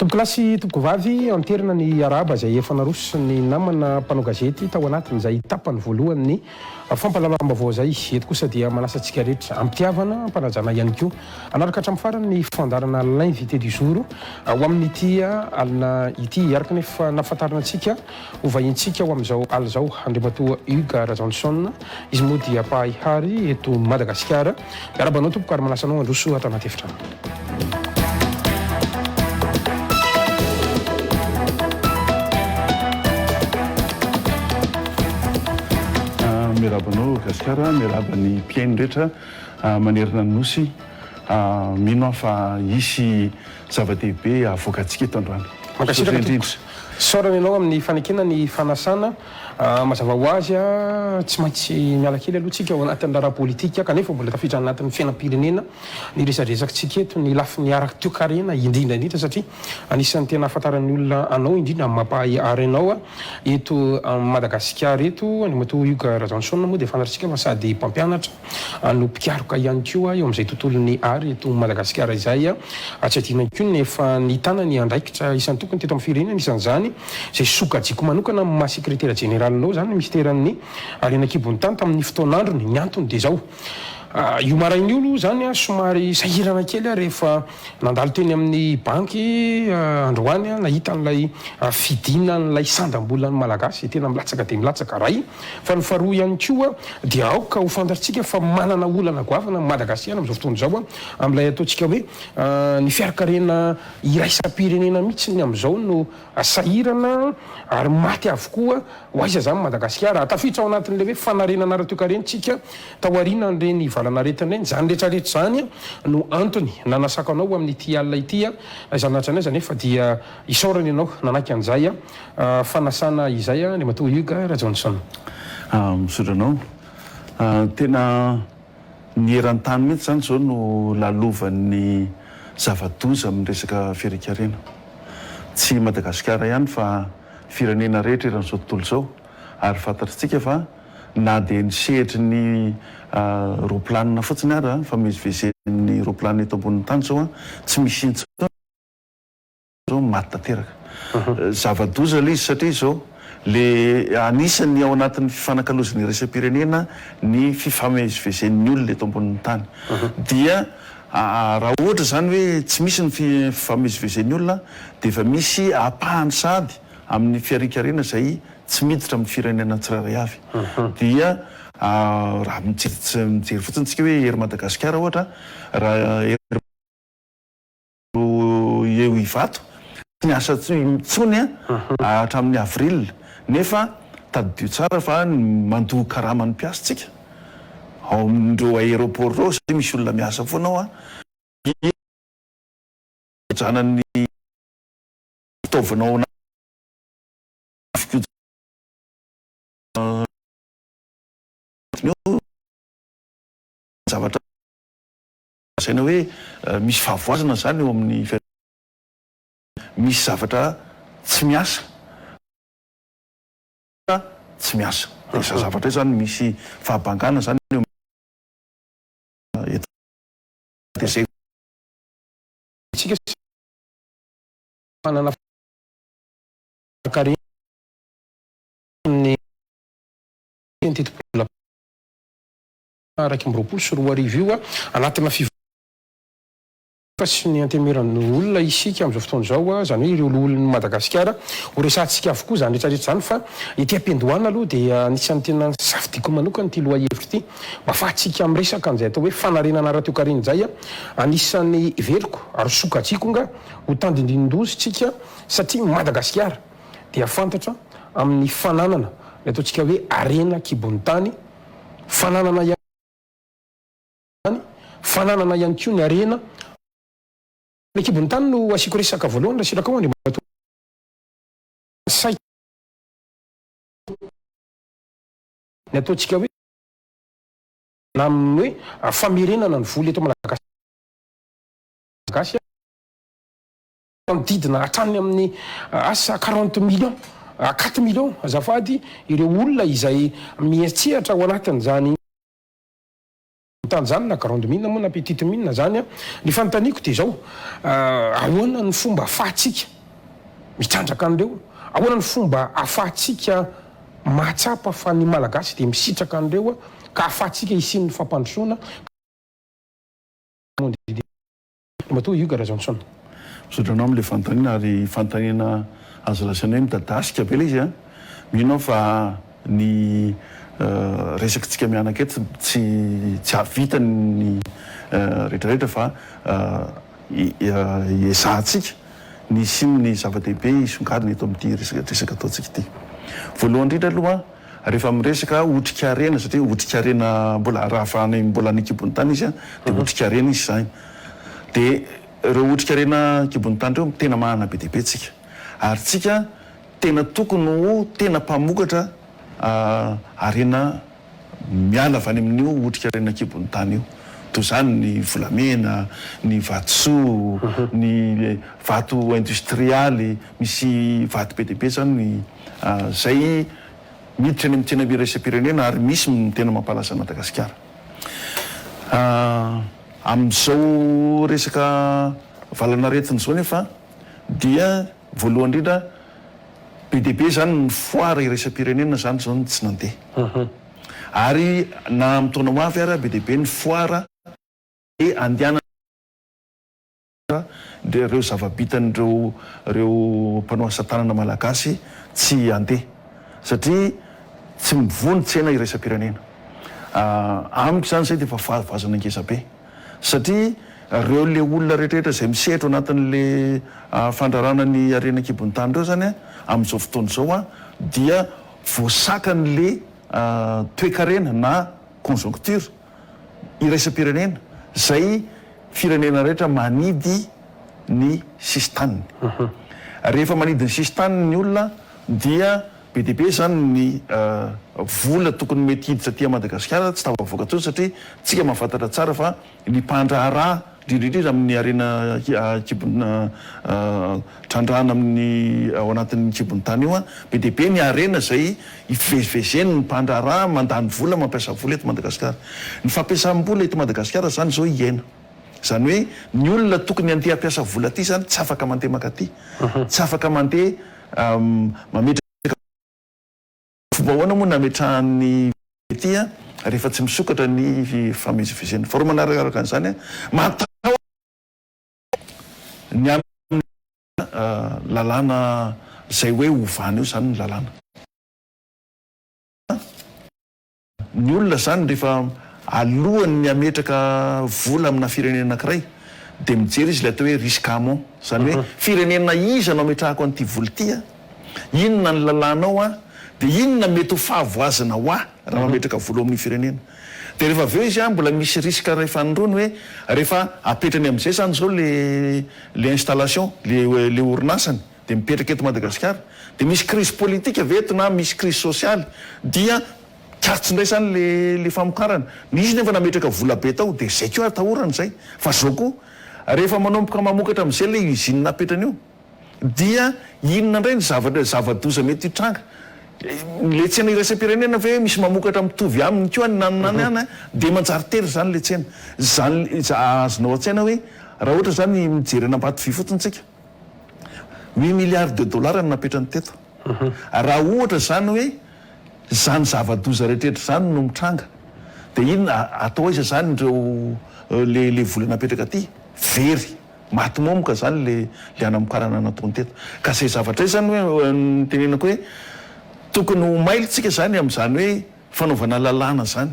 Tompokolahy sy tompokovavy, anterina ny arahaba izay efa naroso ny namana mpanao gazety tao anatin'izay tapany voalohan'ny fampahalalam-baovao izay. Eto kosa dia manasa antsika rehetra am-pitiavana, am-panajana ihany koa hanaraka hatramin'ny farany ny fandaharana L'invité du jour ho amin'ity alina ity. Araka ny efa nahafantarana antsika Ho vahintsika ho amin'izao alina izao Andriamatoa Hugues Rajaonson, izy moa dia mpahay hary eto Madagasikara. Miarahaba anao tompoko ary manasa anao handroso ato anaty efitrano. Miarahaba anao Gasikara, miarahaba ny mpihaino rehetra manerana ny Nosy. Mino aho fa hisy zava-dehibe havoakantsika eto androany. Mankasitraka tompoko. Isaorana ianao amin'ny fanekena ny fanasana. Mazava ho azy, tsy maintsy miala kely aloha tsika ao anatin'ny raharaha politika, kanefa mbola tafiditra anatin'ny fiainam-pirenena ny resadresakintsika eto, ny lafiny ara-toekarena indrindra indrindra satria anisan'ny tena ahafantaran'ny olona anao indrindra amin'ny maha-mpahay art anao eto Madagasikara eto. Andriamatoa Hugues Rajaonson moa dia fantatr'tsika fa sady mpampianatra no mpikaroka ihany koa eo amin'izay tontolon'ny art eto Madagasikara izay. Tsy adino ihany koa ny efa nitana ny andraikitra isan-tokony teto amin'ny firenena, anisan'izany izay sokajiako manokana amin'ny maha sekretera jeneralinao izany ny minisiteran'ny harena an-kibon'ny tany tamin'ny fotoan'androny. Ny antony dia izao, io maraina io aloha izany somary sahirana kely aho rehefa nandalo teny amin'ny banky androany nahita an'ilay fidinan'ilay sandam-bolan'ny Malagasy izay tena milatsaka dia milatsaka ray. Fa ny faharoa ihany koa dia aoka ho fantatrtsika fa manana olana goavana Madagasikara amin'izao fotoana izao amin'ilay ataontsika hoe ny fiarikarena iraisam-pirenena mihitsy ny amin'izao no sahirana ary maty avokoa ho aiza izany Madagasikara? Tafiditra ao anatin'ilay hoe fanarenana ara-toekarena tsika taorianan'ireny valan'aretina ireny. Izany rehetra rehetra izany no antony nanasako anao ho amin'ity alina ity. Na izany na izany aza anefa dia isaorana ianao nanaiky an'izay fanasana izay Andriamatoa Hugues Rajaonson. Misaotra anao. Tena ny eran-tany mihitsy izany izao no lalovan'ny zava-doza amin'ny resaka fiarikarena. Tsy i Madagasikara ihany fa firenena rehetra eran'izao tontolo izao ary fantatritsika fa na dia ny sehatry ny roaplanina fotsiny ara, fifamezivezen'ny roaplanina eto ambonin'ny tany izao tsy misy intsony. Zao maty tanteraka. Zava-doza ilay izy satria izao, le anisan'ny ao anatin'ny fifanakalozana iraisam-pirenena ny fifamezivezen'ny olona eto ambonin'ny tany. Dia raha ohatra izany hoe tsy misy ny fifamezivezen'ny olona dia efa misy ampahany sahady amin'ny fihariankarena izay tsy miditra amin'ny firenena tsirairay avy. Dia raha mijery fotsiny tsika hoe Air Madagasikara ohatra, raha Air. Eo Ivato, tsy niasa intsony hatramin'ny avril, nefa tadidio tsara fa mandoa karaman'ny mpiasa tsika ao amin'ireo aéroport ireo satria misy olona miasa foana ao dia fikojana ny fitaovana ao anaty fikojana io zavatra Lazaina hoe misy fahavoazana izany eo amin'ny fiainana, misy zavatra tsy miasa, tsy miasa. Dia izay zavatra izay izany misy fahabangana izany eo amin'ny eto. Dia izay. Isika manana karena ny tetibola. 2021 io anatina fivoarana sy ny antemeran'ny olona isika amin'izao fotoana izao, izany hoe ireo loholon'i Madagasikara. Ho resahantsika avokoa izany rehetra rehetra izany fa ety am-piandohana aloha dia anisan'ny tena nisafidiko manokana ity lohahevitra ity mba ahafahantsika miresaka an'izay atao hoe fanarenana ara-toekarena izay. Anisan'ny heveriko ary sokajiako nga ho tandindinin-doza isika satria Madagasikara dia fantatra amin'ny fananana ny ataontsika hoe harena an-kibon'ny tany, Fananana ihany, fananana ihany koa ny harena. Ny kibon'ny tany no asiako resaka voalohany raha sitraka ao Andriamatoa Saika ny ataontsika hoe na amin'ny hoe famerenana ny vola eto Malagasy manodidina hatrany amin'ny asa quarante millions, quatre millions azafady ireo olona izay miantsehatra ao anatin'izany. tany izany na grande mine moa na petite mine izany an. Ny fanontaniako dia izao, ahoana ny fomba afahantsika mitrandraka an'ireo? Ahoana ny fomba afahantsika mahatsapa fa ny Malagasy dia misitraka an'ireo ka afahantsika hisian'ny fampandrosoana? Andriamatoa Hugues Rajaonson. Misaotra anao amin'ilay fanontaniana ary fanontaniana azo lazaina hoe midadasika be ilay izy an! Mino aho fa ny resakitsika mianaka eto tsy tsy hahavita ny rehetrarehetra fa iezahantsika ny hisian'ny zava-dehibe hisongadina eto amin'ity resaka ataontsika ity. Voalohany indrindra aloha Rehefa miresaka otrikarena, satria otrikarena mbola raha fa any mbola any an-kibon'ny tany izy dia otrikarena izy izany. Dia ireo otrikarena an-kibon'ny tany ireo tena manana be dia be tsika. Ary tsika tena tokony ho tena mpamokatra harena miala avy any amin'io otrikarena an-kibon'ny tany io. Toy izany ny volamena, ny vatosoa, ny vato industrialy, misy vato be dia be izany izay miditra any amin'ny tsena iraisam-pirenena ary misy ny tena mampalaza an'i Madagasikara. Amin'izao resaka valanaretina izao nefa dia voalohany indrindra be dia be izany ny foire iraisam-pirenena izany izao no tsy nandeha. Ary na amin'ny taona ho avy ara be dia be ny foire andehanana. dia ireo zava-bitan'ireo ireo mpanao asa tanana malagasy tsy handeha satria tsy mivoha ny tsena iraisam-pirenena. Amiko izany izay dia efa fahavoazana ngeza be satria ireo le olona rehetrarehetra izay misehatra ao anatin'le fandrarana ny harena an-kibon'ny tany ireo izany amin'izao fotoana izao dia voasakan'le toe-karena na conjoncture iraisam-pirenena izay firenena rehetra manidy ny sisin-taniny. Rehefa manidy ny sisin-taniny ny olona dia be dia be izany ny vola tokony mety hiditra aty Madagasikara tsy tafavoaka intsony satria tsika mahafantatra tsara fa ny mpandraharaha indrindra indrindra amin'ny harena an-kibon'ny trandrahana amin'ny ao anatin'ny kibon'ny tany io, be dia be ny harena izay ivezivezen'ny mpandraharaha mandany vola mampiasa vola eto Madagasikara. Ny fampiasam-bola eto Madagasikara izany izao hihena. Izany hoe ny olona tokony handeha hampiasa vola aty izany tsy afaka mandeha mankaty, tsy afaka mandeha mametraka. Fomba ahoana moa nametrahan'ny ity rehefa tsy misokatra ny fifamezivezena? Faharoa manarakaraka an'izany, matahotra ny amin'ny lalàna izay hoe ovana eo izany ny lalàna. Ny olona izany rehefa alohan'ny hametraka vola amina firenena anankiray dia mijery izy ilay atao hoe risque amont, izany hoe firenena iza no ametrahako an'ity vola ity an, inona ny lalàna ao an, dia inona mety ho fahavoazana ho ahy raha mametraka vola ao amin'io firenena. Dia rehefa avy eo izy an mbola misy risque iray fanindroany hoe rehefa apetrany amin'izay izany izao le le installation, le le orinasany dia mipetraka eto Madagasikara, dia misy crise politique ve eto na misy crise sociale dia Mikatso indray zany le le famokarana. Nisy nefa nametraka vola be tao de zay koa atahorana zay. Fa zao koa, rehefa manomboka mamokatra amizay le usine napetrany io dia inona indray ny zavatra zava-doza mety hitranga. Le tsena iraisam-pirenena ve misy mamokatra mitovy aminy koa any na any any de manjary tery zany le tsena. Zany azonao an-tsaina hoe raha ohatra zany mijery an'Ambatovy fotsiny tsika, huit milliards de dollars no napetrany teto. Raha ohatra zany hoe Izany zava-doza rehetrarehetra izany no mitranga dia inona atao aiza izany ireo le le vola napetraka aty? Very, maty momoka izany le le hanamokarana nataony teto. Ka izay zavatra izay izany hoe nitenenako hoe tokony ho mailo tsika izany amin'izany hoe fanaovana lalàna izany.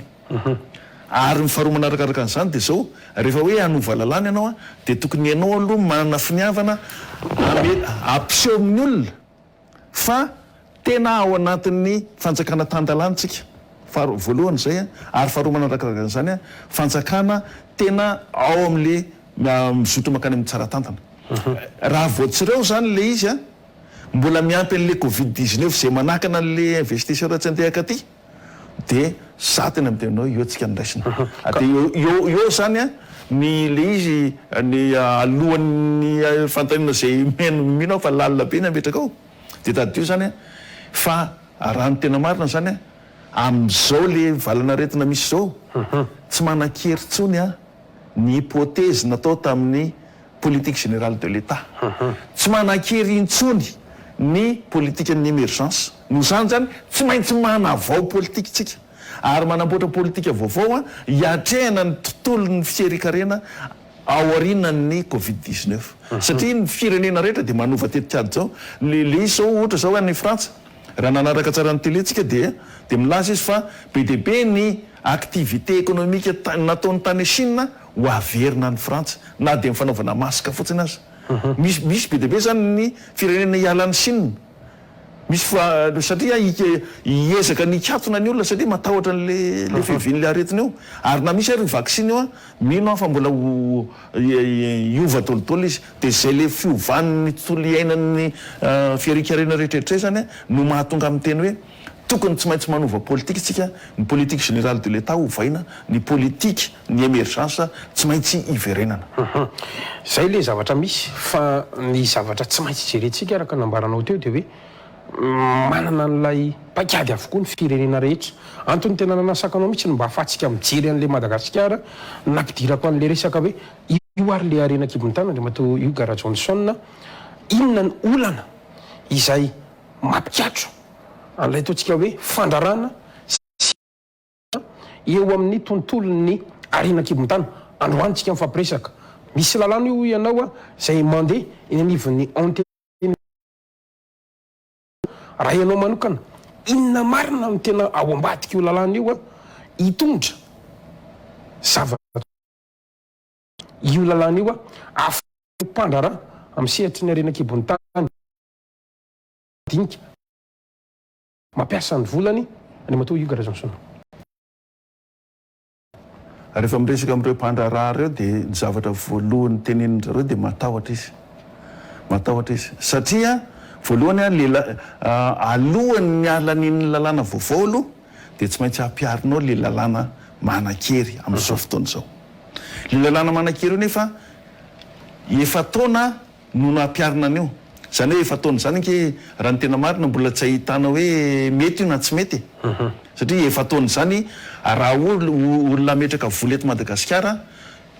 Ary ny faharoa manarakaraka an'izany dia izao, rehefa hoe hanova lalàna ianao dia tokony ianao aloha manana finiavana ame- hampiseho amin'ny olona fa tena ao anatin'ny fanjakana tan-dalàna isika, faharoa, voalohany izay, ary faharoa manarakaraka an'izany, fanjakana tena ao amin'le mizotra mankany amin'ny tsara tantana. Raha vao tsy ireo izany le izy, mbola miampy an'le covid 19 izay manakana an'le investisseur tsy handeha hankaty, Dia za tena miteny aminao eo tsika no raisina. Dia eo eo eo zany an ny le izy ny alohan'ny fanontaniana izay mino mino aho fa lalina be ny ametraka ao. Dia tadidio zany an fa raha ny tena marina zany an. Amin'izao le valanaretina misy izao, tsy manan-kery intsony ny hypothèse natao tamin'ny politique générale de l'Etat. Tsy manan-kery intsony ny politikan'ny émergence. Noho izany izany, tsy maintsy manavao politika isika ary manamboatra politika vaovao hiatrehana ny tontolon'ny fiherikarena aorianan'ny covid 19. Satria ny firenena rehetra dia manova tetikady izao. Le izy izao ohatra izao any Frantsa, Raha nanaraka tsara ny télé tsika dia dia milaza izy fa be dia be ny activité économique nataony tany Chine ho averina any Frantsa na dia ny fanaovana masque fotsiny aza. Misy misy be dia be zany ny firenena hiala any Chine. Misy fa satria hiezaka ny hikatona ny olona satria matahotra an'le le fiavian'le aretina io. Ary na misy ary io vaksiny io an, mino aho fa mbola ho hiova dolidoly izy. Dia izay le fiovan'ny tontolo iainan'ny fiharikarena rehetra rehetra izay zany no mahatonga ahy miteny hoe tokony tsy maintsy manova politika isika, ny politique générale de l'Etat ovaina, ny politique ny émergence tsy maintsy hiverenana. Izay le zavatra misy fa ny zavatra tsy maintsy jerentsika araka ny nambaranao teo dia hoe manana an'ilay paikady avokoa ny firenena rehetra. Antony tena nanasako anao mihitsy ny mba ahafahantsika mijery an'ilay Madagasikara nampidirako an'ilay resaka hoe Io ary le harena an-kibon'ny tany Andriamatoa Hugues Rajohnson, inona ny olana izay mampikatso an'ilay ataontsika hoe fandrarana sy eo amin'ny tontolon'ny harena an-kibon'ny tany? Androany tsika mifampiresaka. Misy lalàna io hoy ianao izay mandeha eny anivon'ny Raha ianao manokana, inona marina no tena ao ambadik'io lalàna io hitondra zava-doza? Io lalàna io ahafahan'ny mpandraharaha amin'ny sehatry ny harena an-kibon'ny tany madinika mampiasa ny volany, Andriamatoa Hugues Rajaonson. Rehefa miresaka amin'ireo mpandraharaha ireo dia ny zavatra voalohany tenenin-dry zareo dia matahotra izy. Matahotra izy. Satria voalohany le alohan'ny halanian'ny lalàna vaovao aloha dia tsy maintsy ampiharinao le lalàna manan-kery amin'izao fotoana izao. Le lalàna manan-kery io nefa efa-taona no nampiharina an'io. Izany hoe efa-taona izany ange raha ny tena marina mbola tsy ahitana hoe mety io na tsy mety e. Satria efa-taona izany raha olona hametraka vola eto Madagasikara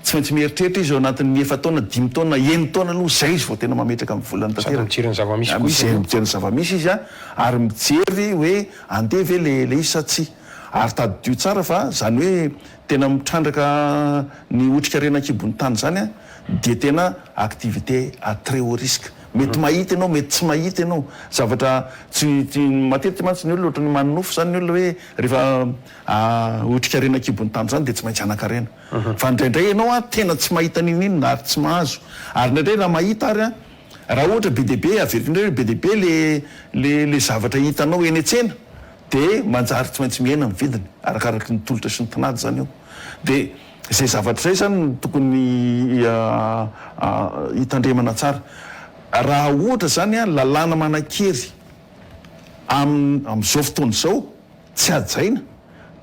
tsy maintsy mieritreritra izy ao anatin'ny efa-taona, dimy taona, enin-taona aloha izay izy vao tena mametraka ny volany tanteraka. Sady mijery ny zava-misy koa izy aloha. Mijery ny zava-misy izy ary mijery hoe andeha ve le izy sa tsia. Ary tadidio tsara fa izany hoe tena mitrandraka ny otrikarena an-kibon'ny tany izany dia tena activité à très haut risque. Mety mahita ianao, mety tsy mahita ianao. Zavatra tsy, tsy, matetika mantsy ny olona ohatran'ny manonofy izany ny olona hoe rehefa otrikarena an-kibon'ny tany izany dia tsy maintsy hanan-karena. Fa indraindray ianao an, tena tsy mahita n'inon'inona ary tsy mahazo. Ary indraindray raha mahita ary an, raha ohatra be dia be, averiko indray hoe be dia be le, le, le zavatra hitanao eny an-tsena, dia manjary tsy maintsy mihena ny vidiny, arakaraky ny tolotra sy ny tinady izany io. Dia izay zavatra izay izany no tokony hitandremana tsara. Raha ohatra izany an, lalàna manan-kery amin', amin'izao fotoana izao, tsy hajaina,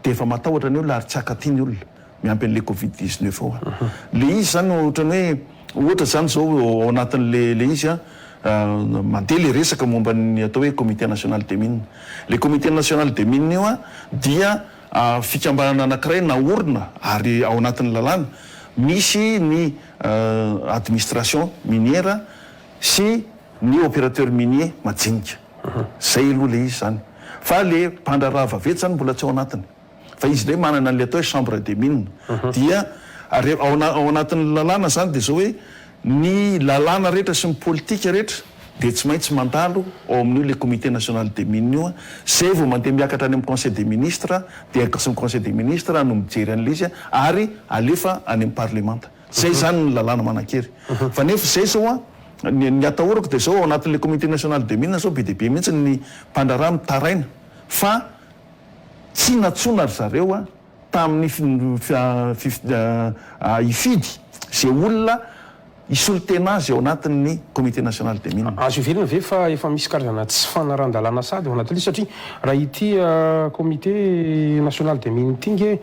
dia efa matahotra ny olona ary tsy hakaty ny olona, miampy an'ilay covid 19 ao an. Le izy izany ohatran'ny hoe, ohatra izany izao ao anatin'le le izy an, mandeha le resaka momba ny atao hoe comité national des mines. Le comité national des mines io an dia fikambanana anankiray naorina ary ao anatin'ny lalàna misy ny administration minière sy ny opérateur minier majinika. Zay aloha le izy zany. Fa le mpandraharaha vaventy zany mbola tsy ao anatiny. Fa izy indray manana an'le atao hoe chambre des mines. Dia ary ao ao anatin'ny lalàna zany dia zao hoe ny lalàna rehetra sy ny politika rehetra dia tsy maintsy mandalo ao amin'io le comité national des mines io zay vao mandeha miakatra any amin'ny conseil des ministres dia ny conseil des ministres no mijery an'le izy ary alefa any amin'ny parlemanta. Zay zany ny lalàna manan-kery. Fa nefa zay zao an, ny ny atahorako dia zao ao anatin'le comité national des mines zao be dia be mihitsy ny mpandraharaha mitaraina fa tsy nantsoina ry zareo an tamin'ny hifidy ze olona. hisolo tena azy ao anatin'ny Comité National des Mines. Azo heverina ve fa efa misy karazana tsy fanarahan-dalàna sahady ao anatin'ilay izy satria raha ity Comité National des Mines ity nge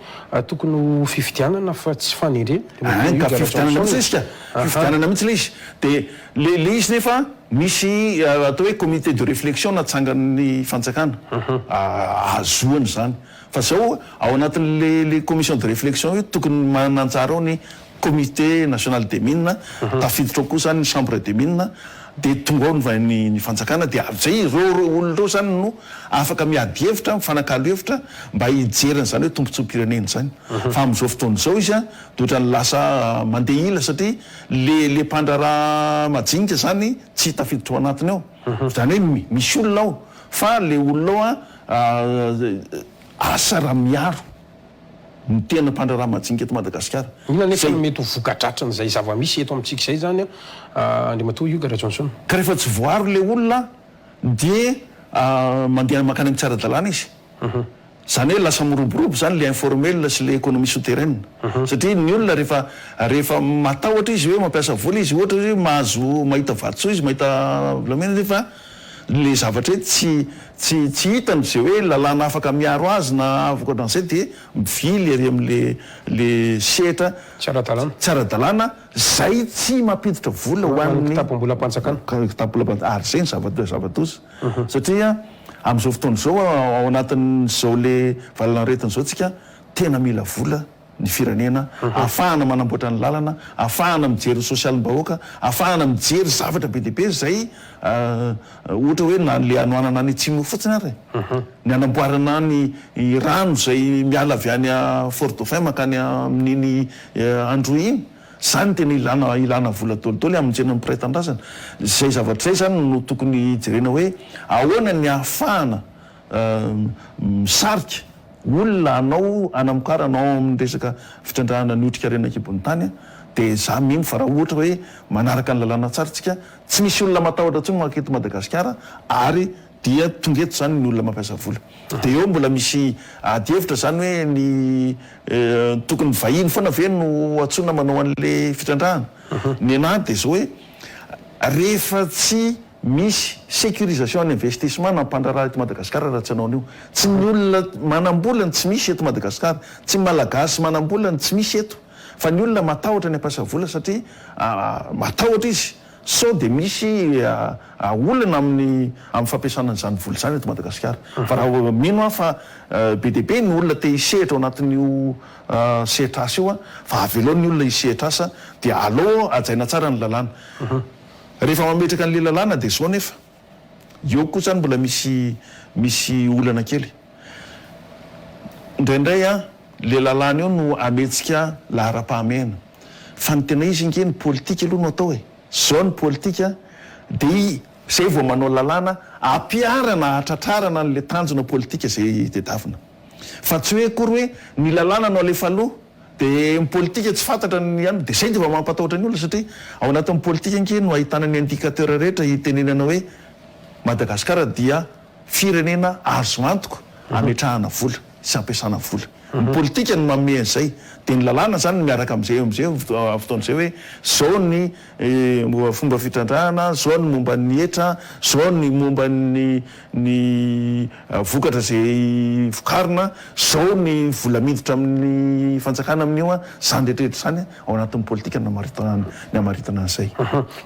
tokony ho fifidianana fa tsy fanendrena dia mety Ein ka ho fifidianana mihitsy Rajaonson ilay e. izy ka, Aha. fifidianana mihitsy ilay izy. Dia le le izy nefa misy atao hoe comité de réflexion natsangan'ny fanjakana ahazoany izany. Fa zao ao anatin'le le commission de réflexion io tokony mananjara ao ny comité national des mines, tafiditra ao koa zany ny chambre des mines, de tonga ao ny ny fanjakana de avy zay ireo ireo olona ireo zany no afaka miady hevitra, mifanakalo hevitra mba hijery an'izany hoe tombotsoam-pirenena izany. Fa amin'izao fotoana izao izy an de ohatran'ny lasa mandeha ila satria le le mpandraharaha majinika zany tsy tafiditra ao anatiny ao. Zany hoe misy olona ao fa le olona ao an Asa raha miaro ny tena mpandraharaha majinika eto Madagasikara. Inona anefa Zay. no mety ho voka-dratsin'izay zava-misy eto amintsika izay izany Andriamatoa Hugues Rajohnson? Ka rehefa tsy voaaro ilay olona dia mandeha mankany amin'ny tsy ara-dalàna izy. Izany hoe lasa miroborobo izany ilay informel sy ilay économie souterraine. Satria ny olona rehefa rehefa matahotra izy hoe mampiasa vola izy, ohatra hoe mahazo mahita vatosoa izy, mahita volamena nefa le zavatra hoe tsy tsy tsy hitany ze hoe lalàna afaka miaro azy na afaka ohatran'izay dia mivily ery amle le sehatra Tsy ara-dalàna. tsy ara-dalàna zay tsy mampiditra vola ho Ho an'ny an'ny kitapom-bolam-panjakana. kitapom-bolam-panjakana ary zay ny zava- zava-doza satria am'zao fotoana izao ao anatin'izao le valanaretina izao tsika tena mila vola ny firenena, ahafahana manamboatra ny lalana, ahafahana mijery ny sosialim-bahoaka, ahafahana mijery zavatra be dia be izay ohatra hoe na le hanoanana any atsimo fotsiny ary e, ny hanamboarana ny rano izay miala avy any Fort Dauphin mankany amin'iny Androy iny, izany no tena ilana ilana vola dolidoly hamonjena ny mpiray tanindrazana. Izay zavatra izay izany no tokony hijerena hoe ahoana ny ahafahana misarika olona hanao hanamokarana ao amin'ny resaka fitrandrahana ny otrikarena an-kibon'ny tany dia za mino fa raha ohatra hoe manaraka ny lalàna tsara tsika tsy misy olona matahotra intsony manketo Madagasikara ary dia tonga eto zany ny olona mampiasa vola dia eo mbola misy ady hevitra zany hoe ny tokony vahiny foana ve no antsoina manao an'le fitrandrahana ny anahy dia zao hoe rehefa tsy Misy sécurisation ny investissement na mpandraharaha eto Madagascar raha tsy hanao an'io. Tsy ny olona manambola no tsy misy eto Madagascar, tsy ny Malagasy manambola no tsy misy eto, fa ny olona matahotra ny hampiasa vola satria matahotra izy sao dia misy olana amin'ny amin'ny fampiasana an'izany vola izany eto Madagasikara. Fa raha mino aho fa be dia be ny olona te hisehatra ao anatin'io sehatr'asa io fa avelao ny olona hisehatr'asa dia aleo hajaina tsara ny lalàna. Rehefa mametraka an'ilay lalàna dia zao nefa, eo koa zany mbola misy misy olana kely. Indraindray an, le lalàna eo no hametsika laharam-pahamehana. Fa ny tena izy ange ny politika aloha no atao e. Zao ny politika dia zay vao manao lalàna ampiharana hahatratrarana an'le tanjona politika zay tedavina. Fa tsy hoe akory hoe ny lalàna no alefa aloha Dia ny politika tsy fantatra ny ihany dia izay dia efa mampatahotra ny olona satria ao anatin'ny politika ange no ahitana ny indicateur rehetra hitenenana hoe Madagasikara dia firenena azo antoka ametrahana vola sy ampiasana vola. Ny politika no manome an'izay. Dia ny lalàna izany no miaraka amin'izay amin'izay fotoana izay hoe izao ny fomba fitrandrahana, izao ny momba ny hetra, izao ny momba ny ny vokatra izay vokarina, zao ny vola miditra amin'ny fanjakana amin'io an, zany rehetra rehetra zany ao anatin'ny politika no namaritana ny hamaritana an'izay.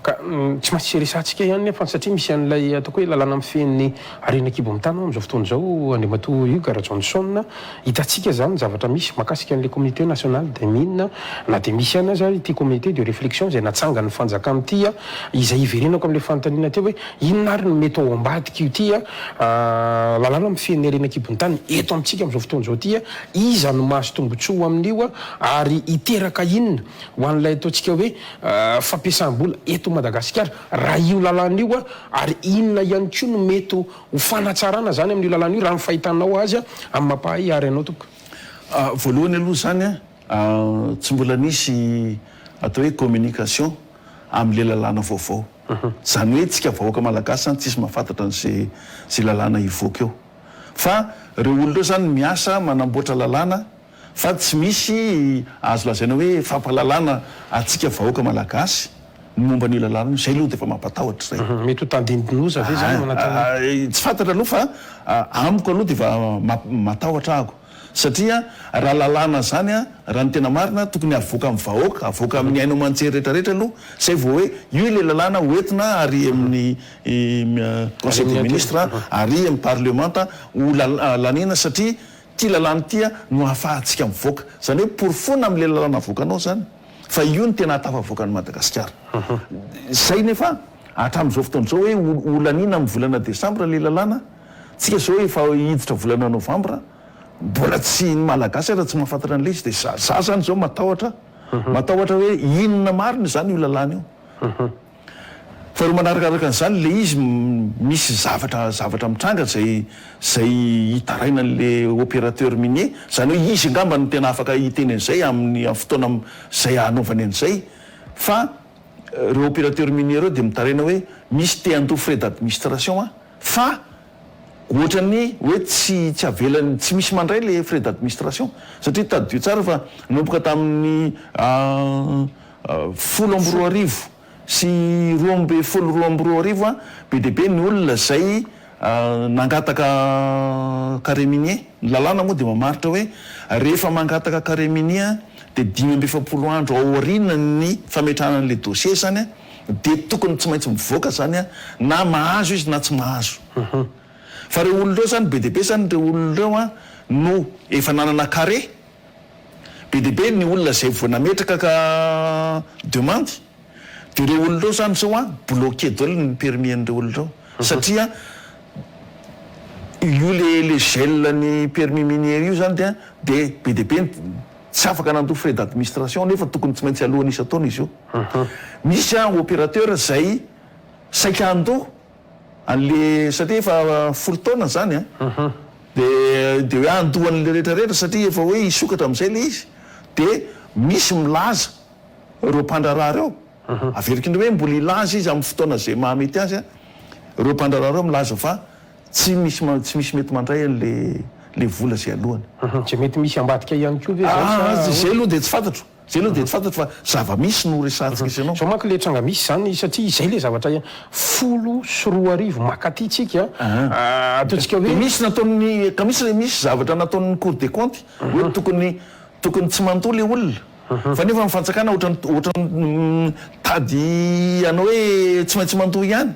Ka tsy maintsy resahantsika ihany nefa satria misy an'ilay ataoko hoe lalàna mifehy ny harena an-kibon'ny tany amin'izao fotoana izao Andriamatoa Hugues Rajaonson, hitantsika izany ny zavatra misy mahakasika an'ilay communauté nationale des mines na dia misy ihany aza ity communauté de réflexion izay natsangan'ny fanjakana ity izay hiverenako amin'ilay fanontaniana teo hoe Inona ary no mety ao ambadik'io ity lalàna mifehy ny harena an-kibon'ny tany eto amintsika amin'izao fotoana izao ity? Iza no mahazo tombontsoa amin'io ary hiteraka inona ho an'ilay ataontsika hoe fampiasam-bola eto Madagasikara raha io lalàna io ary inona ihany koa no mety ho fanatsarana izany amin'io lalàna io raha ny fahitanao azy amin'ny mampahay ary anao tompoko? Voalohany aloha izany tsy mbola nisy atao hoe communication amin'ilay lalàna vaovao. Zany hoe tsika vahoaka malagasy zany tsisy mahafantatra an'ze ze lalàna hivoaka eo. Fa reo olona reo zany miasa manamboatra lalàna fa tsy misy azo lazaina hoe fampahalalana antsika vahoaka malagasy. ny momba an'io lalàna io, zay aloha dia efa mampatahotra zay. Mety ho tandindon-doza ve zany ao anatin'ny. Tsy fantatra aloha fa amiko aloha dia efa matahotra ahako satria raha lalàna zany raha ny tena marina tokony avoaka amin'ny vahoaka, avoaka amin'ny haino aman-jery rehetra rehetra aloha zay vao hoe io ilay lalàna ho entina ary amin'ny conseil des ministres ary amin'ny parlemanta ho laniana satria ity lalàna ity no ahafahantsika mivoaka, zany hoe porofoina amin'ilay lalàna avoakanao zany. Fa io no tena ahatafavoaka an'i Madagasikara. Izay nefa hatramin'izao fotoana izao hoe ho laniana amin'ny volana desambra ilay lalàna, tsika izao efa hiditra volana novambra, mbola tsy ny Malagasy ara tsy mahafantatra an'ilay izy, dia za za zany izao matahotra, matahotra hoe inona marina izany io lalàna io. Faharoa manarakaraka an'izany ilay izy misy zavatra zavatra mitranga izay izay hitarainan'le opérateur minier, izany hoe izy angamba no tena afaka hiteny an'izay amin'ny amin'ny fotoana izay hanaovany an'izay fa ireo opérateur minier ireo dia mitaraina hoe misy te handoa frais d'administration an fa ohatran'ny hoe tsy tsy avelany tsy misy mandray le frais d'administration satria tadidio tsara fa nanomboka tamin'ny 2010 sy 2012 an, be dia be ny olona izay nangataka carré minier. Ny lalàna moa dia mamaritra hoe rehefa mangataka carré minier dia 45 andro aorian'ny fametrahana an'ilay dossier izany an, dia tokony tsy maintsy mivoaka izany an, na mahazo izy na tsy mahazo. Fa ireo olona ireo izany, be dia be izany ireo olona ireo an no efa nanana carré, Be dia be ny olona izay vao nametraka ka demande dia ireo olona ireo izany izao an bloqué daholo ny permis an'ireo olona ireo satria io le le gel ny permis minier io izany dia dia be dia be ny tsy afaka nandoa frais d'administration nefa tokony tsy maintsy aloany isan-taona izy io. Misy an opérateur izay saika handoa An'le satria efa 10 taona zany an, de de hoe handoa an'le rehetra rehetra satria efa hoe hisokatra am'zay le izy, de misy milaza reo mpandraharaha reo, averiko indray hoe mbola hilaza izy amin'ny fotoana zay mahamety azy an, reo mpandraharaha reo milaza fa tsy misy tsy misy mety mandray an'le le vola zay alohany. Zay mety misy ambadika ihany koa ve zay sa ahoana? Zay aloha de tsy fantatro. Zay aloha dia tsy fantatro fa zava-misy no resahantsika sy ianao. Zao manko le tranga misy zany satria izay le zavatra 2010 makaty tsika ataontsika hoe. Dia misy nataon'ny ka misy misy zavatra nataon'ny cour des comptes hoe tokony tokony tsy mandoa le olona fa nefa ny fanjakana ohatran'ny ohatran'ny mitady hanao hoe tsy maintsy mandoa ihany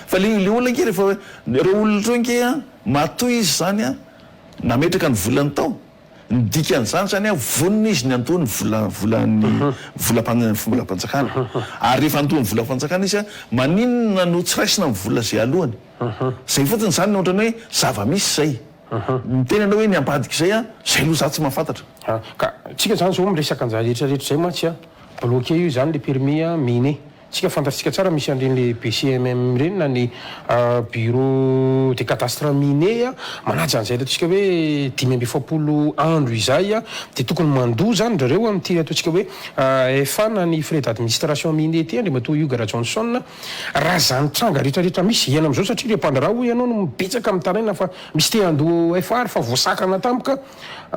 fa le le olona ange rehefa hoe ireo olona ireo ange an matoa izy zany an nametraka ny volany tao. Ny dikan'izany izany an, vonona izy ny handoa ny vola volan'ny volam-pan volam-panjakana. Ary rehefa handoa ny volam-panjakana izy an, maninona no tsy raisina ny vola izay alohany? Izay fotsiny izany no ohatran'ny hoe zava-misy izay. Miteny ianao hoe ny ambadik'izay an, izay aloha izaho tsy mahafantatra. Ka tsika izany izao miresaka an'izany rehetra rehetra izay mantsy an, bloqué io izany le permis mine. Tsika fantatsika tsara misy an'ireny le BCMM ireny na ny bureau de cadastre minier manaja an'izay ataontsika hoe 45 andro izay dia tokony mandoa zany zareo amin'ity ataontsika hoe FA na ny frais d'administration minier ity Andriamatoa Hugues Rajohnson raha zany tranga rehetra rehetra misy iaina amin'izao satria ireo mpandraharaha hoy ianao no betsaka mitaraina fa misy te handoa FA ary fa voasakana tampoka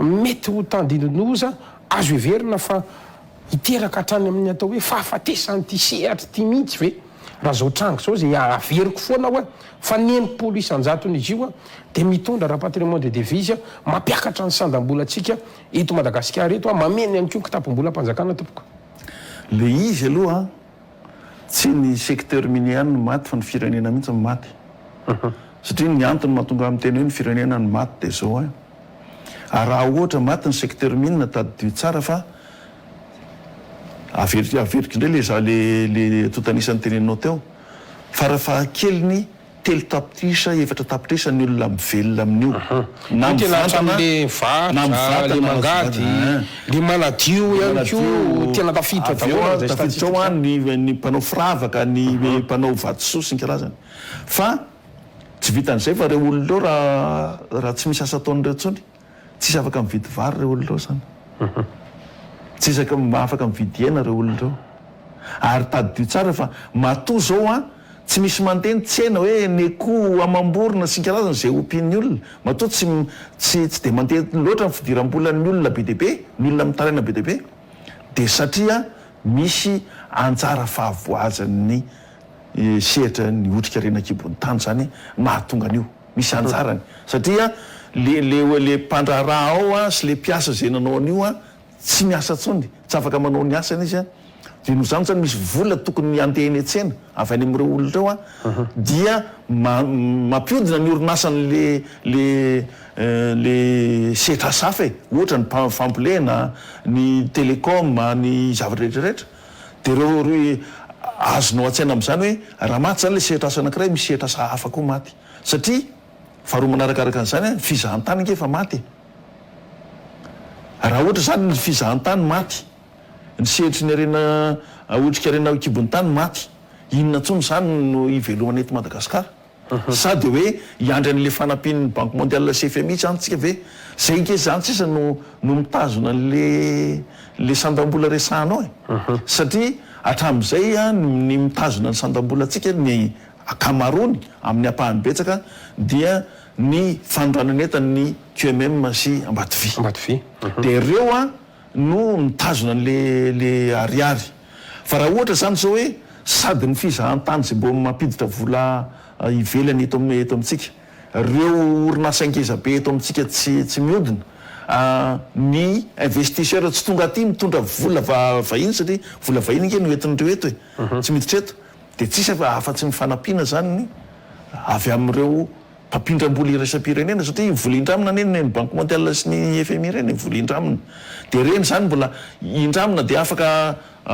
mety ho tandindonoza azo heverina fa Hiteraka hatrany amin'ny atao hoe fahafatesan'ity sehatra ity mihitsy ve raha izao tranga izao izay averiko foana hoe fa ny 60 isan-jaton'izy io dia mitondra rapatriement de devise mampiakatra ny sandam-bolantsika eto Madagasikara eto, mameno ihany koa ny kitapom-bolam-panjakana tompoko. Le izy aloha tsy ny secteur minier ihany no maty fa ny firenena mihitsy no maty. Satria ny antony mahatonga ahy miteny hoe ny firenena no maty dia izao an. Ary raha ohatra maty ny secteur mine tadidio tsara fa averiko averiko indray le za le le antontan'isa noteneninao teo, farafahakeliny 3 tapitrisa 4 tapitrisa ny olona mivelona amin'io na Io tena mivantana hatramin'le na varotra, le mivantana na mangady, eh. le manadio Le ihany manadio, koa tena tafiditra avy eo daholo an amin'izay tafiditra ao statistique an zay. ny ny mpanao firavaka, ny mpanao vatosoa sy ny karazany fa Tsy vitan'izay fa ireo olona ireo raha raha tsy misy asa ataon'ireo intsony, tsisy afaka mividy vary ireo olona ireo izany. Tsisy afaka mividy hena ireo olona ireo. Ary tadidio tsara fa matoa izao an, tsy misy mandeha ny tsena hoe ny akoho amam-borona sy ny karazany izay ompian'ny olona, matoa tsy tsy tsy dia mandeha loatra ny fidiram-bolan'ny olona be dia be, ny olona mitaraina be dia be, dia satria misy anjara fahavoazan'ny sehatra ny otrikarena an-kibon'ny tany izany mahatonga an'io. Misy anjarany. Satria le le le mpandraharaha ao sy le mpiasa izay nanao an'io tsy miasa intsony, tsy afaka manao ny asany izy, dia noho izany izany misy vola tokony handeha eny an-tsena avy any amin'ireo olona ireo an, dia mampihodina ny orinasany le le le sehatr'asa hafa e, ohatra ny fambolena, ny télécom, ny zavatra rehetra rehetra, dia ireo ireo azonao an-tsaina amin'izany hoe raha maty izany le sehatr'asa anankiray misy sehatr'asa hafa koa maty, satria faharoa manarakaraka an'izany an, ny fizahantany ange efa maty e. Raha ohatra izany ny fizahantany maty, ny sehatry ny harena otrikarena ao an-kibon'ny tany maty, inona intsony izany no hivelomana eto Madagasikara? Sa dia hoe hiandry an'ilay fanampian'ny Banque Mondiale sy FMI izany tsika ve? Izay ange izany sisa no no mitazona an'ilay ilay sandam-bola resahanao e! Satria hatramin'izay ny mitazona ny sandam-bolantsika ny ankamaroany amin'ny ampahany betsaka dia ny fanondranan'entan'ny QMM sy Ambatovy. Ambatovy. Dia ireo an no mitazona an'le le ariary. Fa raha ohatra izany izao hoe sady ny fizahantany izay mbo mampiditra vola ivelany eto amin'ny eto amintsika, ireo orinasa ngeza be eto amintsika tsy tsy mihodina, ny investisseur tsy tonga aty mitondra vola vahiny satria vola vahiny ange no entin'ireo eto e, tsy miditra eto. Dia tsisy afa-tsy ny fanampiana izany ny avy amin'ireo mpampindram-bola iraisam-pirenena satria vola indramina anie ny Banque mondiale sy ny FMI ireny e, vola indramina. Dia ireny izany mbola indramina dia afaka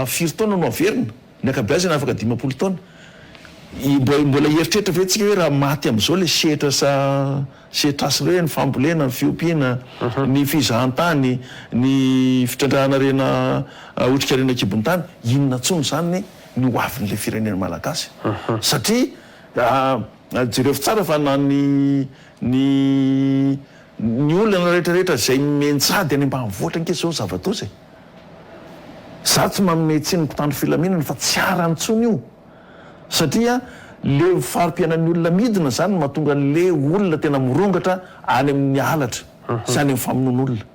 firy taona no averina? Ny ankabeazany afaka 50 taona. Mbola hieritreritra ve tsika hoe raha maty amin'izao ilay sehatra sa sehatr'asa ireo hoe ny fambolena, ny fiompiana, ny fizahantany, ny fitrandrahana harena otrikarena an-kibon'ny tany, inona intsony izany ny ho avin'ilay firenena malagasy? Satria Jerevo tsara fa na ny ny ny olana rehetra rehetra izay mianjady any ambanivohitra ange zao zava-doza e! Za tsy manome tsiny ny mpitandro filaminana fa tsy arany intsony io satria le fari-piainan'ny olona midina zany no mahatonga an'le olona tena mirongatra any amin'ny halatra sy any amin'ny famonoan'olona.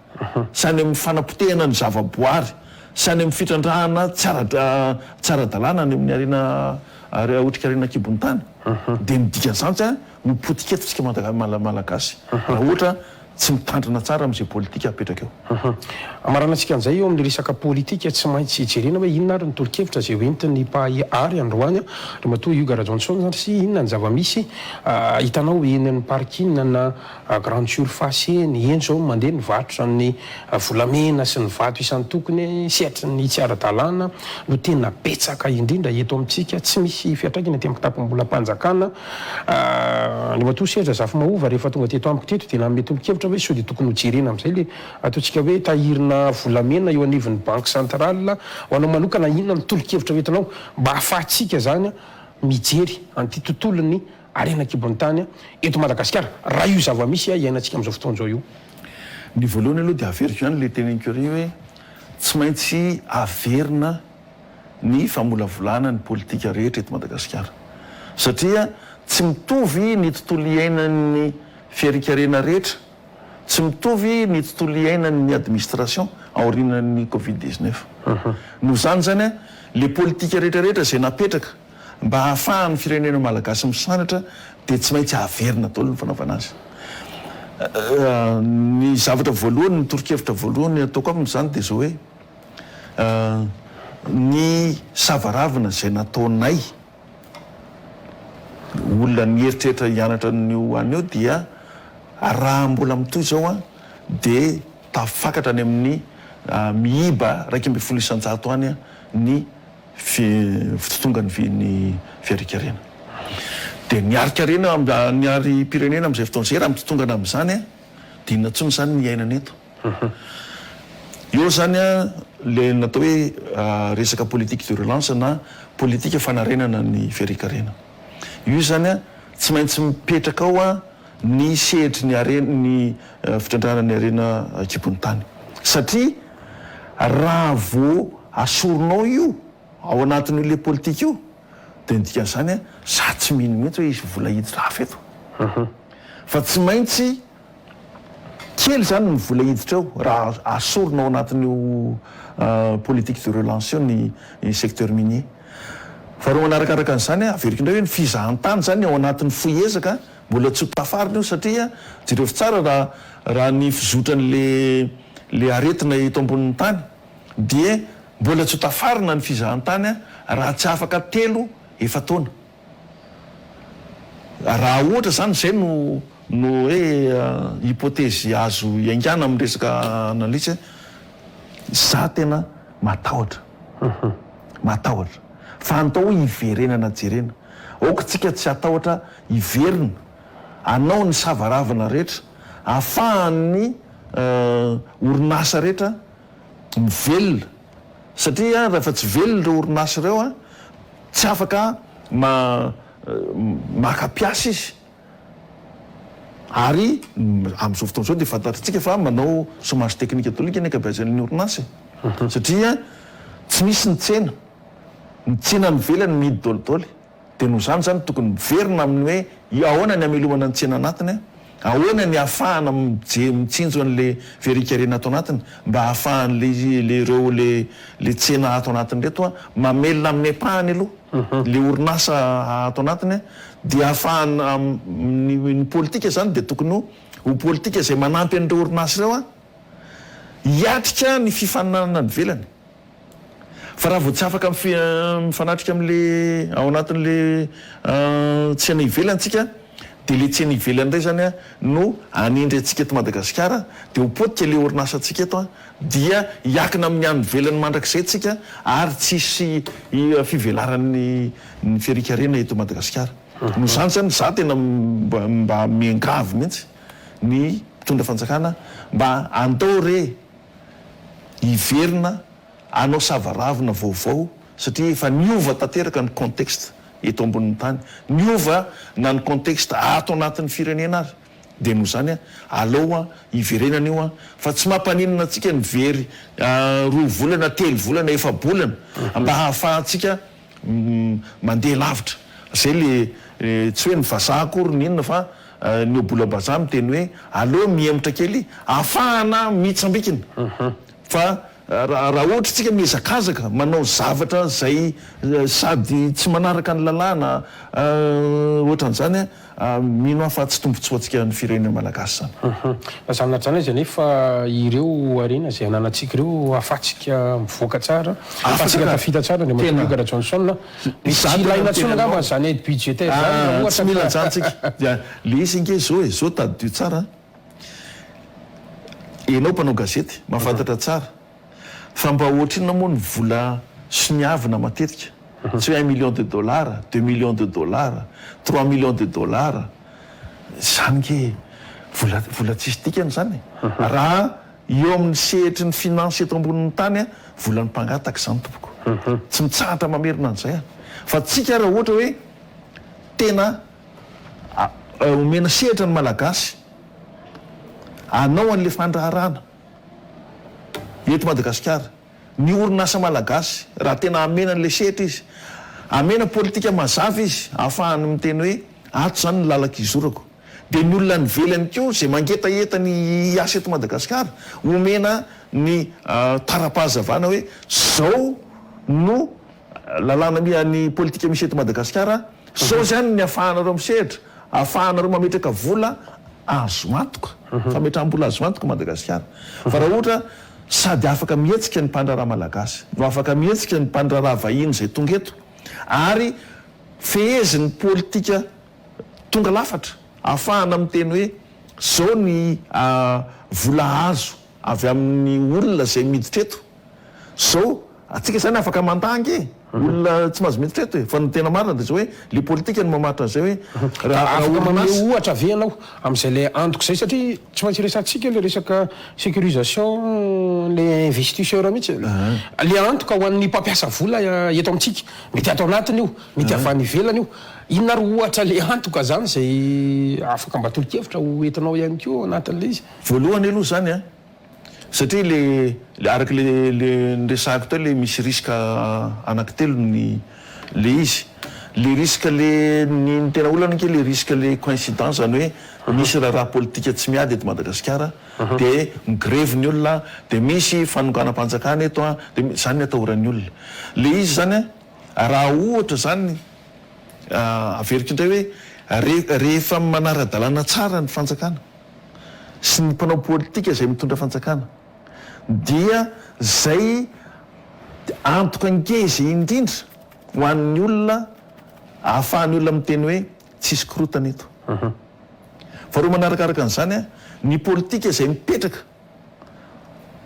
sy any amin'ny fanapotehana ny zavaboary, sy any amin'ny fitrandrahana tsy ara tsy ara-dalàna any amin'ny harena otrikarena an-kibon'ny tany, dia ny dikan'izany tsy ho potika eto isika Malagasy raha ohatra tsy mitandrina tsara amin'izay politika apetraka eo. Hamaranantsika an'izay eo amin'ny resaka politika, tsy maintsy jerena hoe inona ary ny tolo-kevitra izay hoentin'ny mpahay ary androany Andriamatoa Hugues Rajaonson sy inona ny zava-misy hitanao eny amin'ny parking na Grande surface eny, eny zao mandeha ny varotra ny volamena sy ny vato isan-tokony, sehatry ny tsy ara-dalàna no tena betsaka indrindra eto amintsika, tsy misy fiantraikany aty amin'ny kitapom-bolam-panjakana. Andriamatoa Serge Zafimahova rehefa tonga teto amiko teto dia nanome tolo-kevitra hoe sao dia tokony hojerena amin'izay ilay ataontsika hoe tahirina volamena eo anivon'ny banque centrale. Ho anao manokana inona no tolo-kevitra hoentinao mba hahafahantsika izany mijery an'ity tontolon'ny Harena an-kibon'ny tany eto Madagasikara, raha io zava-misy iainantsika amin'izao fotoana izao io. Ny voalohany aloha dia averiko ihany ilay teneniko ery hoe tsy maintsy averina ny famolavolana ny politika rehetra eto Madagasikara satria tsy mitovy ny tontolo iainan'ny fiarikarena rehetra, tsy mitovy ny tontolo iainan'ny administration aorianan'ny covid 19. Noho izany izany ilay politika rehetra rehetra izay napetraka Mba hahafahan'ny firenena malagasy misandratra dia tsy maintsy averina daholo ny fanaovana azy. Ny zavatra voalohany, ny toro-kevitra voalohany ataoko aminy izany dia izao hoe, ny savaravina izay nataonay olona nieritreritra hianatra an'io any io dia raha mbola mitohy izao dia tafakatra any amin'ny miiba 11% any ny fitotongan'ny ny fiarikarena. Dia ny arikarena, ny arim-pirenena amin'izay fotoana izay raha mitotongana amin'izany dia inona intsony izany ny iainana eto? Eo izany ilay natao hoe resaka politique de relance na politika fanarenana ny fiarikarena. Io izany tsy maintsy mipetraka ao ny sehatry ny harena, ny fitrandrahana ny harena an-kibon'ny tany. Satria raha vao asorinao io ao anatin'io le politika io dia ny dikan'izany an, za tsy mino mihitsy hoe hisy vola hiditra hafa eto. Fa tsy maintsy. Kely izany ny vola hiditra eo raha asorina ao anatin'io politique de relance io ny secteur minier. Faharoa manarakaraka an'izany, averiko indray hoe ny fizahantany izany ao anatin'ny fohy ezaka mbola tsy ho tafarina io satria jerevo tsara raha raha ny fizotran'le le aretina eto ambonin'ny tany dia mbola tsy ho tafarina ny fizahantany raha tsy afaka telo efa-taona. Raha ohatra izany izay no no hoe hypothèse azo iaingàna amin'ny resaka analyse, izaho tena matahotra, matahotra. Fa andao hiverenana jerena. Aoka tsika tsy hatahotra hiverina hanao ny savaravina rehetra ahafahan'ny orinasa rehetra mivelona satria rehefa tsy velona ireo orinasa ireo an, tsy afaka maka mpiasa izy ary amin'izao fotoana izao dia fantatritsika fa manao chômage technique daholo ny ankabeazan'ny orinasa e, satria tsy misy ny tsena, ny tsena any ivelany mihidy daholo daholo. Dia noho izany izany tokony miverina amin'ny hoe ahoana ny hamelomana ny tsena anatiny, ahoana ny hahafahana mijery mitsinjo an'le verikarena ato anatiny mba hahafahan'le le ireo le le tsena ato anatiny ireto mamelona amin'ny ampahany aloha le orinasa ato anatiny dia hahafahana ny ny politika izany dia tokony ho ho politika izay manampy an'ireo orinasa ireo hiatrika ny fifaninanana any ivelany. Fa raha vao tsy afaka mifanatrika amin'le ao anatin'le tsena ivelany tsika dia le tsena ivelany indray zany no hanendry antsika eto Madagasikara dia ho potika le orinasantsika eto dia hiakina amin'ny any ivelany mandrakizay tsika ary tsy hisy fivelaran'ny ny fiharikarena eto Madagasikara. Noho izany zany za tena mba miangavy mihitsy ny mpitondra fanjakana mba andao re hiverina hanao savaravina vaovao satria efa niova tanteraka ny contexte eto ambonin'ny tany, niova na ny contexte ato anatin'ny firenena ary, dia noho izany aleo hiverenana io fa tsy mampaninona antsika ny very roa volana, telo volana, efa-bolana mba hahafahantsika mandeha lavitra. Zay le tsy hoe ny vazaha akory ny inona fa ny obolam-bazaha miteny hoe aleo mihemotra kely ahafahana mitsambikina fa raha ohatra tsika mihezakazaka manao zavatra zay sady tsy manaraka ny lalàna ohatran'izany Mino aho fa tsy tombotsoantsika ny firenena malagasy izany. Na izany na izany aza anefa ireo harena izay ananantsika ireo ahafahantsika mivoaka tsara, ahafahantsika tafita tsara Andriamatoa Hugues Rajohnson. Misy tsy ilaina intsony angamba izany aide budgétaire izany raha ohatra Tsy mila an'izany tsika. Dia le izy ange izao e, izao tadidio tsara an, ianao mpanao gazety mahafantatra tsara Fa mba ohatrinona moa ny vola soniavina matetika? Tsy hoe un million de dollars, deux millions de dollars, trois millions de dollars. Izany nge vola vola tsisy dikany izany e. Raha eo amin'ny sehatry ny finance eto ambonin'ny tany, volan'ny mpangataka izany tompoko. Tsy mitsahatra mamerina an'izay aho. Fa tsika raha ohatra hoe tena omena sehatra ny Malagasy hanao an'ilay fandraharahana, Eto Madagasikara, ny orinasa malagasy, raha tena hamena an'ilay sehatra izy, hamena politika mazava izy ahafahany miteny hoe ato izany ny lalako izorako. Dia ny olona any ivelany koa izay mangetaheta ny hiasa eto Madagasikara, omena ny tara-pahazavana hoe izao no lalàna ny politika misy eto Madagasikara, Zao zany ny afahanareo misehatra, afahanareo mametraka vola azo antoka, fametraham-bola azo antoka Madagasikara. Fa raha ohatra sady afaka mihetsika ny mpandraharaha malagasy, no afaka mihetsika ny mpandraharaha vahiny izay tonga eto, ary fehezin'ny politika tonga lafatra, ahafahana miteny hoe zao ny vola azo avy amin'ny olona izay miditra eto, Zao, atsika zany afaka mandà ange e! Olona tsy mahazo miditra eto e! Fa ny tena marina dia zao hoe, le politika no mamaritra an'izay hoe, raha raha Afaka manome orinasa. ohatra ve ianao amin'izay le antoko izay satria tsy maintsy resahantsika le resaka sécurisation le investisseur mihitsy e! Le antoka ho an'ny mpampiasa vola eto amintsika, mety ato anatiny io, mety avy any ivelany io, inona ary ohatra le antoka zany izay afaka mba tolo-kevitra ho entinao ihany koa ao anatin'ilay izy? Voalohany aloha zany an, Satria le le araka le le niresahako teo le misy risque anaky telo ny le izy. Le risque le, ny ny tena olana ange le risque le coïncidence zany hoe misy raharaha politika tsy miady eto Madagasikara de migrevy ny olona de misy fanonganam-panjakana eto an, de zany ny atahoran'ny olona. Le izy zany an, raha ohatra zany averiko indray hoe re, rehefa manara-dalàna tsara ny fanjakana sy ny mpanao politika izay mitondra fanjakana dia zay antoka ngeza indrindra ho an'ny olona ahafahan'ny olona miteny hoe tsisy korotana eto. Faharoa manarakaraka an'izany, ny politika izay mipetraka,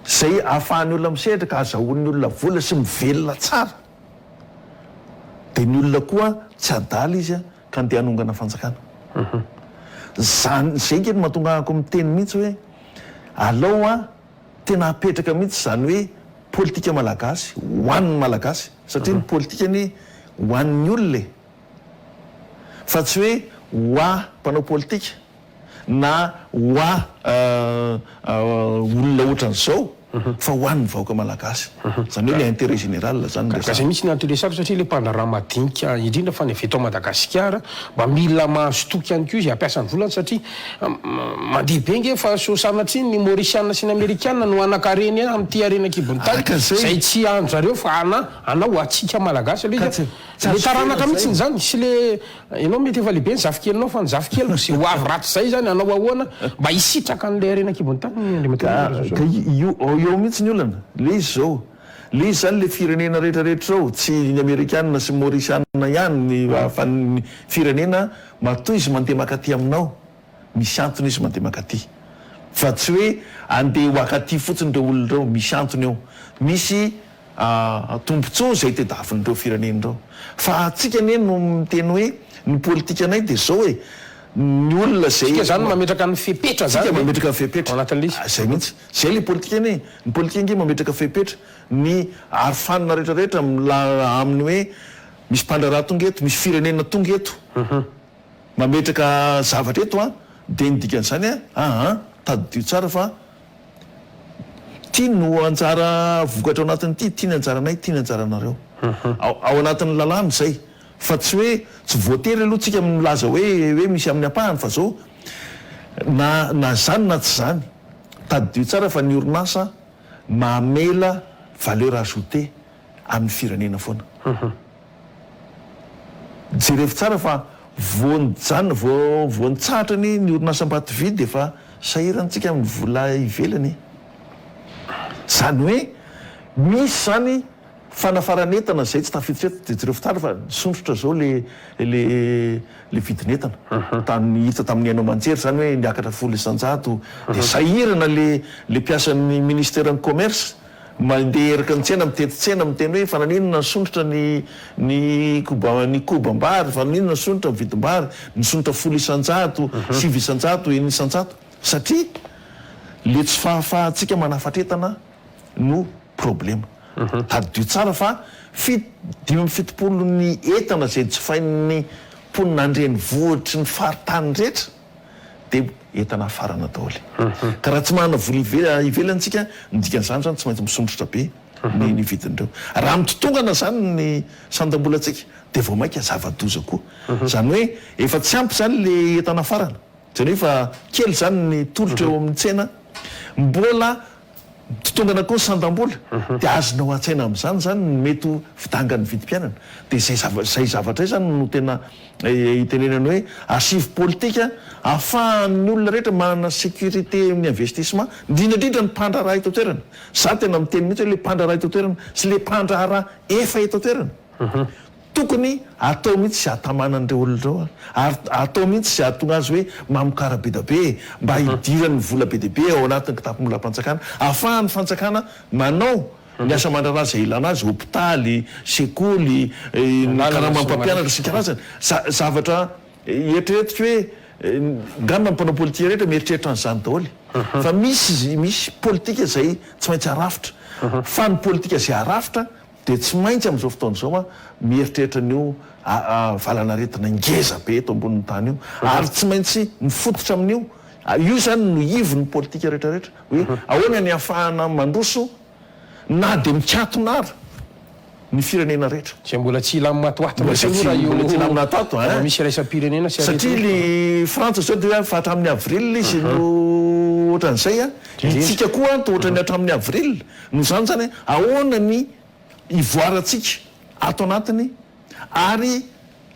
izay ahafahan'ny olona misehatra ka azahoan'ny olona vola sy mivelona tsara, dia ny olona koa tsy adala izy ka andeha hanongana fanjakana. Izany, izay ange no mahatonga ahako miteny mihitsy hoe alao an, Tena apetraka mihitsy izany hoe politika malagasy ho an'ny malagasy satria ny politika anie ho an'ny olona e! Fa tsy hoe ho ahy mpanao politika na ho ahy olona ohatran'izao fa ho an'ny vahoaka malagasy. Izany hoe le intérêt général izany no Ka resahana. zay mihitsy ny antony resako satria le mpandraharaha madinika indrindra fa ny avy eto Madagasikara mba mila mahazo toky ihany koa izy hampiasa ny volany satria Mandeha be nge fa sao sanatria ny Mauritiana sy ny Amerikana no hanan-karena amin'ity harena an-kibon'ny tany Araka izay. izay tsy an-dry zareo fa ana anao antsika Malagasy aloha Ka izy tsy tsy le azo taranaka ferana mihitsy izay. izany sy le ianao mety efa lehibe ny zafikelinao fa ny zafikeliko izay ho avy rahatrizay izany hanao ahoana mba hisitraka an'ilay harena an-kibon'ny tany Andriamatoa Ka Rajaonarimampianina. ka io eo mihitsy ny olana. Le izy izao, le izy izany le firenena rehetra rehetra izao, tsy ny Amerikana sy Mauritiana ihany fa ny firenena Matoa izy mandeha mankaty aminao, misy antony izy mandeha mankaty. Fa tsy hoe andeha ho akaty fotsiny ireo olona ireo, misy antony eo. Misy tombotsoa izay tediavin'ireo firenena ireo. Fa antsika anie no miteny hoe ny politikanay dia izao e, ny olona izay. Tsika izany mametraka ny fepetra izany Tsika ve mametraka ny fepetra. ao anatin'ilay izy? Izay mihitsy. Izay ilay politika anie e. Ny politika ange mametraka fepetra. Ny arofanina rehetra rehetra amin'ny hoe Misy mpandraharaha tonga eto, misy firenena tonga eto, mametraka zavatra eto an, dia ny dikan'izany an, aa, tadidio tsara fa ity no anjara vokatra ao anatin'ity, ity ny anjaranay, ity ny anjaranareo. Ao ao anatin'ny lalàna izay, fa tsy hoe, tsy voatery aloha tsika milaza hoe hoe misy amin'ny ampahany fa zao, na na izany na tsy izany, tadidio tsara fa ny orinasa mamela valeur ajoutée amin'ny firenena foana. Jerevo tsara fa vao nijanona, vao vao nitsahatra anie ny orinasa Ambatovy dia efa sahirana tsika amin'ny vola ivelany e. Izany hoe misy izany fanafaran'entana izay tsy tafiditra eto dia jerevo tsara fa nisondrotra izao le le le vidin'entana. Tany hita tamin'ny haino aman-jery izany hoe niakatra 10% dia sahirana le le mpiasan'ny ministeran'ny commerce Mandeha eraky ny tsena, mitety tsena, miteny hoe fa naninona nisondrotra ny ny koba ny kobam-bary, fa naninona nisondrotra ny vidim-bary, nisondrotra 10%, 9%, 6%. Satria le tsy fahafahantsika manafatra entana no problema. Tadidio tsara fa fi 75 ny entana izay jifain'ny mponina an-drenivohitry ny faritany rehetra, dia entana hafarana daholo. Ka raha tsy manana vola ivelany tsika, ny dikan'izany zany tsy maintsy misondrotra be ny ny vidin'ireo. Raha mitotongana zany ny sandam-bolantsika dia vao mainka zava-doza koa. Izany hoe efa tsy ampy zany le entana hafarana, izany hoe efa kely zany ny tolotra eo amin'ny tsena, mbola Mitotongana koa ny sandam-bola, dia azonao an-tsaina amin'izany izany ny mety ho fidangan'ny vidim-piainana. Dia izay zava, izay zavatra izay izany no tena itenenana hoe asivy politika ahafahan'ny olona rehetra manana sécurité amin'ny investissement, indrindra indrindra ny mpandraharaha eto an-toerana. Izaho tena miteny mihitsy hoe ilay mpandraharaha eto an-toerana sy ilay mpandraharaha efa eto an-toerana. Tokony atao mihitsy izay hahatamana an'ireo olona ireo ary atao mihitsy izay hahatonga azy hoe mamokara be da be mba hidiran'ny vola be dia be ao anatin'ny kitapom-bolam-panjakana ahafahan'ny fanjakana manao ny asa aman-draharaha izay ilana azy, hopitaly, sekoly, ny karamam-pampianatra sy ny karazany. Zavatra eritreretiko hoe ngamba ny mpanao politika rehetra mieritreritra an'izany daholo fa misy misy politika izay tsy maintsy arafitra fa ny politika izay arafitra Dia tsy maintsy amin'izao fotoana izao aho mieritreritra an'io valan'aretina ngeza be eto ambonin'ny tany io, ary tsy maintsy mifototra amin'io, io izany no ivon'ny politika rehetra rehetra, hoe ahoana ny ahafahana mandroso na dia mikatona ara. ny firenena rehetra. Izay mbola tsy hilamina ato ato mihitsy aloha raha io Mbola tsy hilamina ato ato raha ein. misy iraisam-pirenena sy Satria aretina. le Frantsa zao dia fa hatramin'ny avril izy no ohatran'izay an, itsika koa an toa ohatran'ny hatramin'ny avril, noho izany zany ahoana ny hivoarantsika ato anatiny ary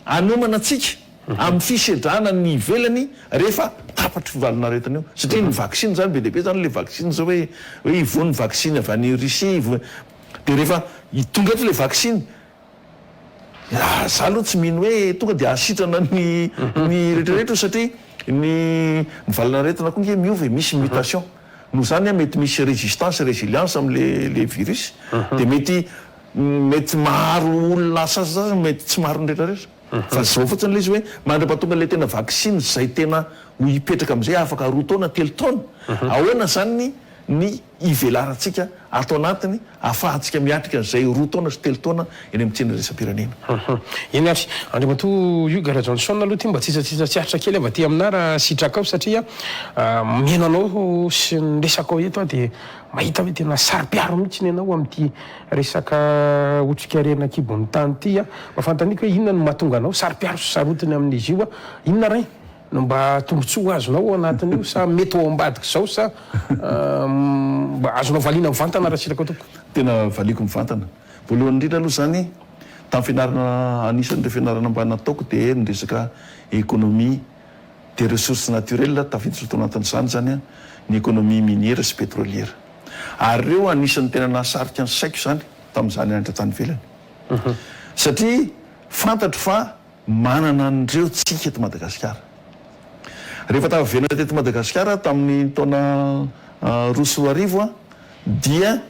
hanomana antsika amin'ny fisedrana ny ivelany rehefa tapatry io valanaretina io satria ny vaksiny zany be dia be zany le vaksiny zao hoe hoe hivoa ny vaksiny avy any Russie hivoa dia rehefa tonga eto le vaksiny za aloha tsy mino hoe tonga dia hahasitrana ny ny rehetra rehetra io satria ny ny valanaretina koa nge miova e misy mutation noho izany mety misy résistance résilience amle le virus dia mety Mety maro olona sasasasany mety tsy maro ny rehetra rehetra fa zao fotsiny le izy hoe mandrapatonga le tena vaksiny zay tena ho hipetraka amizay afaka roa taona telo taona ahoana zany ny hivelarantsika ato anatiny afahantsika miatrika an'izay roa taona sy telo taona eny amin'ny tsena iraisam-pirenena. Eny ary, Andriamatoa Hugues Rajaonson aloha ity mba tsitsatsitsa tsy aritra kely avy aty aminà raha sitrakao satria mihaino anao sy ny resakao eto aho dia mahita hoe tena saro-piaro mihitsy ny anao amin'ity Resaka otrikarena ankibon'ny tany ity a! Mba fanontaniako hoe inona no mahatonga anao saro-piaro sy sarotiny amin'izy io a? Inona ray no mba tombotsoa azonao ao anatin'io sa mety ho ao ambadik'izao sa mba azonao valiana mivantana raha sitraka tompoko? Tena valiako mivantana. Voalohany indrindra aloha izany, tamin'ny fianarana anisan'ireo fianarana mba nataoko dia ny resaka économie des ressources naturelles, tafiditra tao anatin'izany izany ny économie minière sy pétrolière. Ary ireo anisan'ny tena nahasarika ny saiko izany tamin'izaho nianatra tany ivelany. Satria fantatro fa manana an'ireo tsika eto Madagasikara. Rehefa tafaverina teto Madagasikara aho tamin'ny taona 2002 aho dia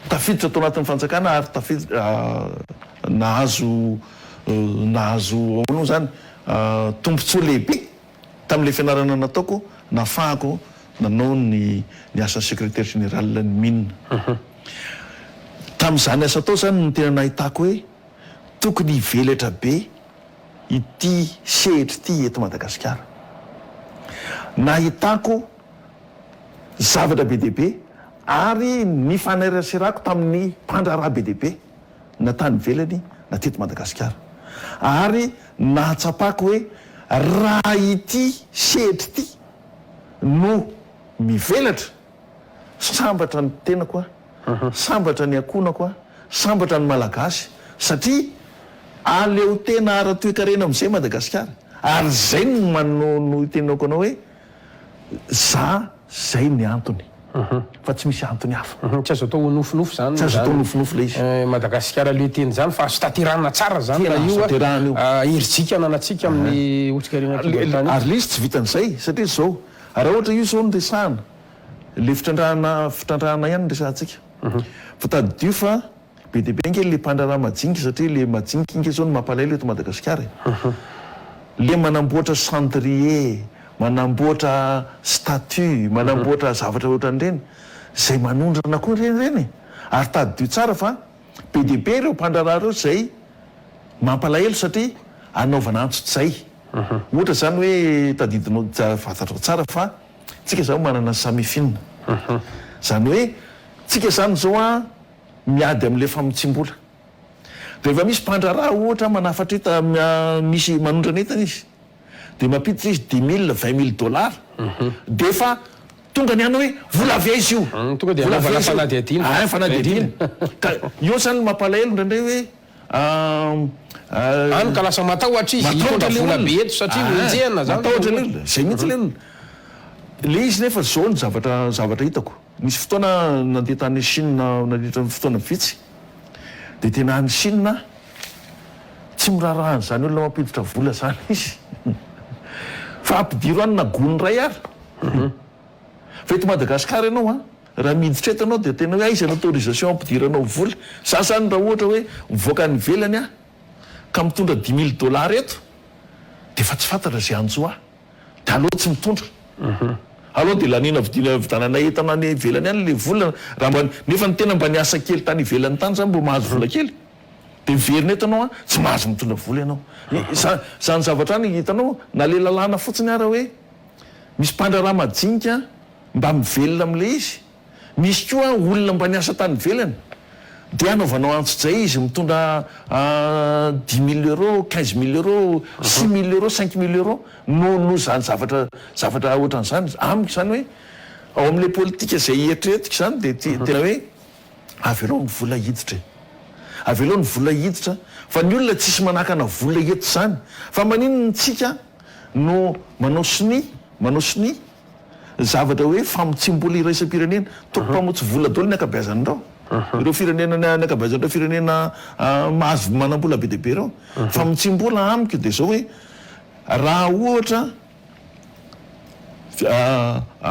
tafiditra tao anatin'ny fanjakana ary tafiditra nahazo nahazo ahoana moa izany tombontsoa lehibe Tamin'ilay fianarana nataoko, nahafahako nanao ny ny asan'ny secrétaire général ny mine. Tamin'izany asa tao izany no tena nahitako hoe tokony hivelatra be ity sehatra ity eto Madagasikara. Nahitako zavatra be dia be ary nifaneraserako tamin'ny mpandraharaha be dia be. na tany ivelany na teto Madagasikara ary nahatsapako hoe raha ity sehatra ity no mivelatra, sambatra ny tenako aho, sambatra ny ankohonako aho, sambatra ny Malagasy satria aleo tena ara-toekarena amin'izay Madagasikara ary izay no no itenenako anao hoe Za zay ny antony fa tsy misy antony hafa. Tsy azo atao ho nofinofy zany Tsy azo atao nofinofy le izy. Madagasikara le teny zany fa azo tanterahina tsara zany Tena raha azo io tanterahina io. herijika ananantsika amin'ny otrikarena an-kibon-tany. Ary le izy tsy vitan'izay satria zao, raha ohatra io zao no resahana, le fitrandrahana fitrandrahana ihany no resahantsika. Fa tadidio fa Be dia be ange le mpandraharaha majinika satria le majinika ange zao no mampalahelo eto Madagasikara e. Le manamboatra cendrier, manamboatra statue, manamboatra zavatra ohatran'ireny, zay manondrana koa ireny ireny e. Ary tadidio tsara fa be dia be ireo mpandraharaha ireo zay mampalahelo satria anaovana antsojay. Ohatra zany hoe tadidinao, fantatrao tsara fa tsika zao manana Samifin. Zany hoe tsika zany zao an. miady amin'ilay famotsiam-bola. Rehefa misy mpandraharaha ohatra manafatra entana, misy manondrana entana izy, dia mampiditra izy dix mille, vingt mille dollars, dia efa tonga ny any hoe vola avy aiza io? Tonga dia Vola avy anaovana aiza io? fanadihadiana. Ah, fanadihadiana. Ka eo izany no mampalahelo indraindray hoe Any ka lasa matahotra izy Matahotra hitondra ilay vola olona. be eto satria Ah, henjehina izany. matahotra ilay olona. Izay mihitsy ilay olona. Ilay izy nefa izao ny zavatra zavatra hitako. Nisy fotoana aho nandeha tany Chine nandritra ny fotoana vitsy dia tena any Chine tsy miraharaha an'izany olona mampiditra vola izany izy fa ampidiro any na gony iray ary. Fa eto Madagasikara ianao an, raha miditra eto ianao dia tena hoe aiza ny autorisation ampidiranao vola. Za izany raha ohatra hoe mivoaka any ivelany aho ka mitondra dix mille dollars eto dia efa tsy fantatra izay hanjo ahy. Dia aleo tsy mitondra. Aleo dia laniana vidiana vidanana entana any ivelany any le vola raha mba nefa ny tena mba niasa kely tany ivelany tany zany mba mahazo vola kely. Dia miverina eto ianao an, tsy mahazo mitondra vola ianao. Za zany zavatra any hitanao na le lalàna fotsiny ara hoe misy mpandraharaha majinika mba mivelona amle izy. Misy koa olona mba niasa tany ivelany. Dia anaovanao antsojay izy mitondra 10 000 euros, 15 000 euros, 6000 euros, 5000 euros noho noho izany zavatra zavatra ohatran'izany. Amiko izany hoe ao amin'ilay politika izay eritreretiko izany dia tena hoe avelao ny vola hiditra e. Avelao ny vola hiditra fa ny olona tsisy manakana vola eto izany. Fa maninona tsika no manao sonia, manao sonia zavatra hoe famotsiam-bola iraisam-pirenena. Toko mpamotsy vola daholo ny ankabeazan'ireo. Ireo firenena ny ankabeazan'ireo firenena mahazo manam-bola be dia be ireo. Famotsiam-bola amiko dia izao hoe raha ohatra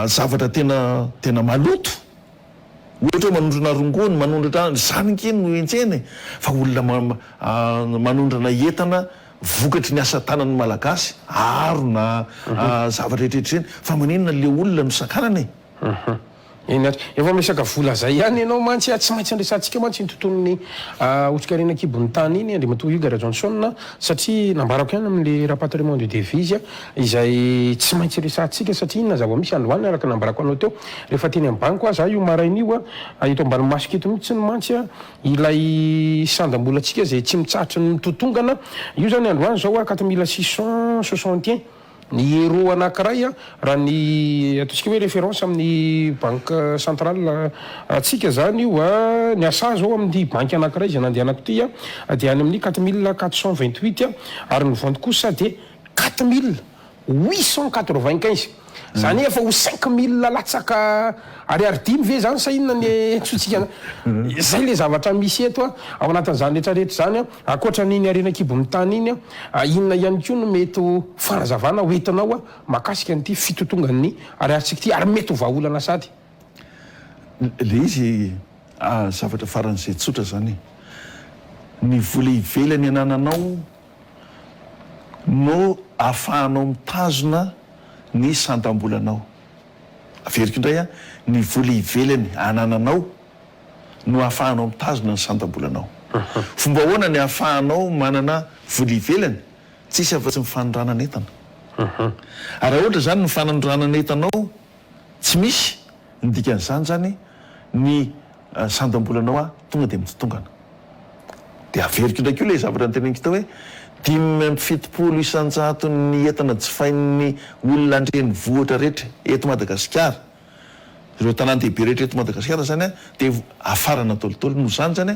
zavatra tena tena maloto, ohatra hoe manondrana rongony, manondratra, izany ange no henjehina e! Fa olona manondrana entana vokatry ny asa tanan'ny Malagasy, harona, zavatra rehetra ireny, fa maninona le olona no sakanana e? Eny ary. Efa miresaka vola zay ihany ianao mantsy a, tsy maintsy andresantsika mantsy iny tontolon'ny otrikarena an-kibon'ny tany iny Andriamatoa Hugues Rajohnson satria nambarako ihany amin'le rapatriement de devise izay tsy maintsy resahantsika satria inona zava-misy androany araka ny nambarako anao teo rehefa teny amin'ny banky hoa za io maraina io a, eto ambany masoko eto mihitsy mantsy a, Ilay sandam-bolantsika izay tsy mitsahatra ny mitotongana, io izany androany izao a, 4661 ny euro anankiray a, raha ny ataontsika hoe référence amin'ny banque centrale antsika izany io a, ny asa izao amin'ity banky anankiray izay nandehanako ity a, dia any amin'ny 4428 ary ny vente kosa dia 4895, zany hoe efa ho 5000 latsaka ariary dimy ve zany sa inona ny antsointsika an'azy? Zay le zavatra misy eto a, ao anatin'izany rehetra rehetra izany a, ankoatra an'iny harena an-kibon'ny tany iny a, inona ihany koa no mety ho fanazavana ho entinao a mahakasika an'ity fitotongan'ny ariaritsika ity ary mety ho vahaolana sady? Le izy zavatra faran'izay tsotra zany e, ny vola ivelany anananao no ahafahanao mitazona ny sandam-bolanao. Averiko indray an, ny vola ivelany anananao no ahafahanao mitazona ny sandam-bolanao. Fomba ahoana ny ahafahanao manana vola ivelany? Tsisy afa-tsy ny fanondranana entana. Ary raha ohatra izany ny fanondranana entanao tsy misy, ny dikan'izany izany ny sandam-bolanao tonga dia mitotongana. Dia averiko indray koa ilay zavatra noteneniko teo hoe 75 isan-jaton'ny entana jifain'ny olona an-drenivohitra rehetra eto Madagasikara, ireo tanàn-dehibe rehetra eto Madagasikara izany dia hafarana daholo. Noho izany izany,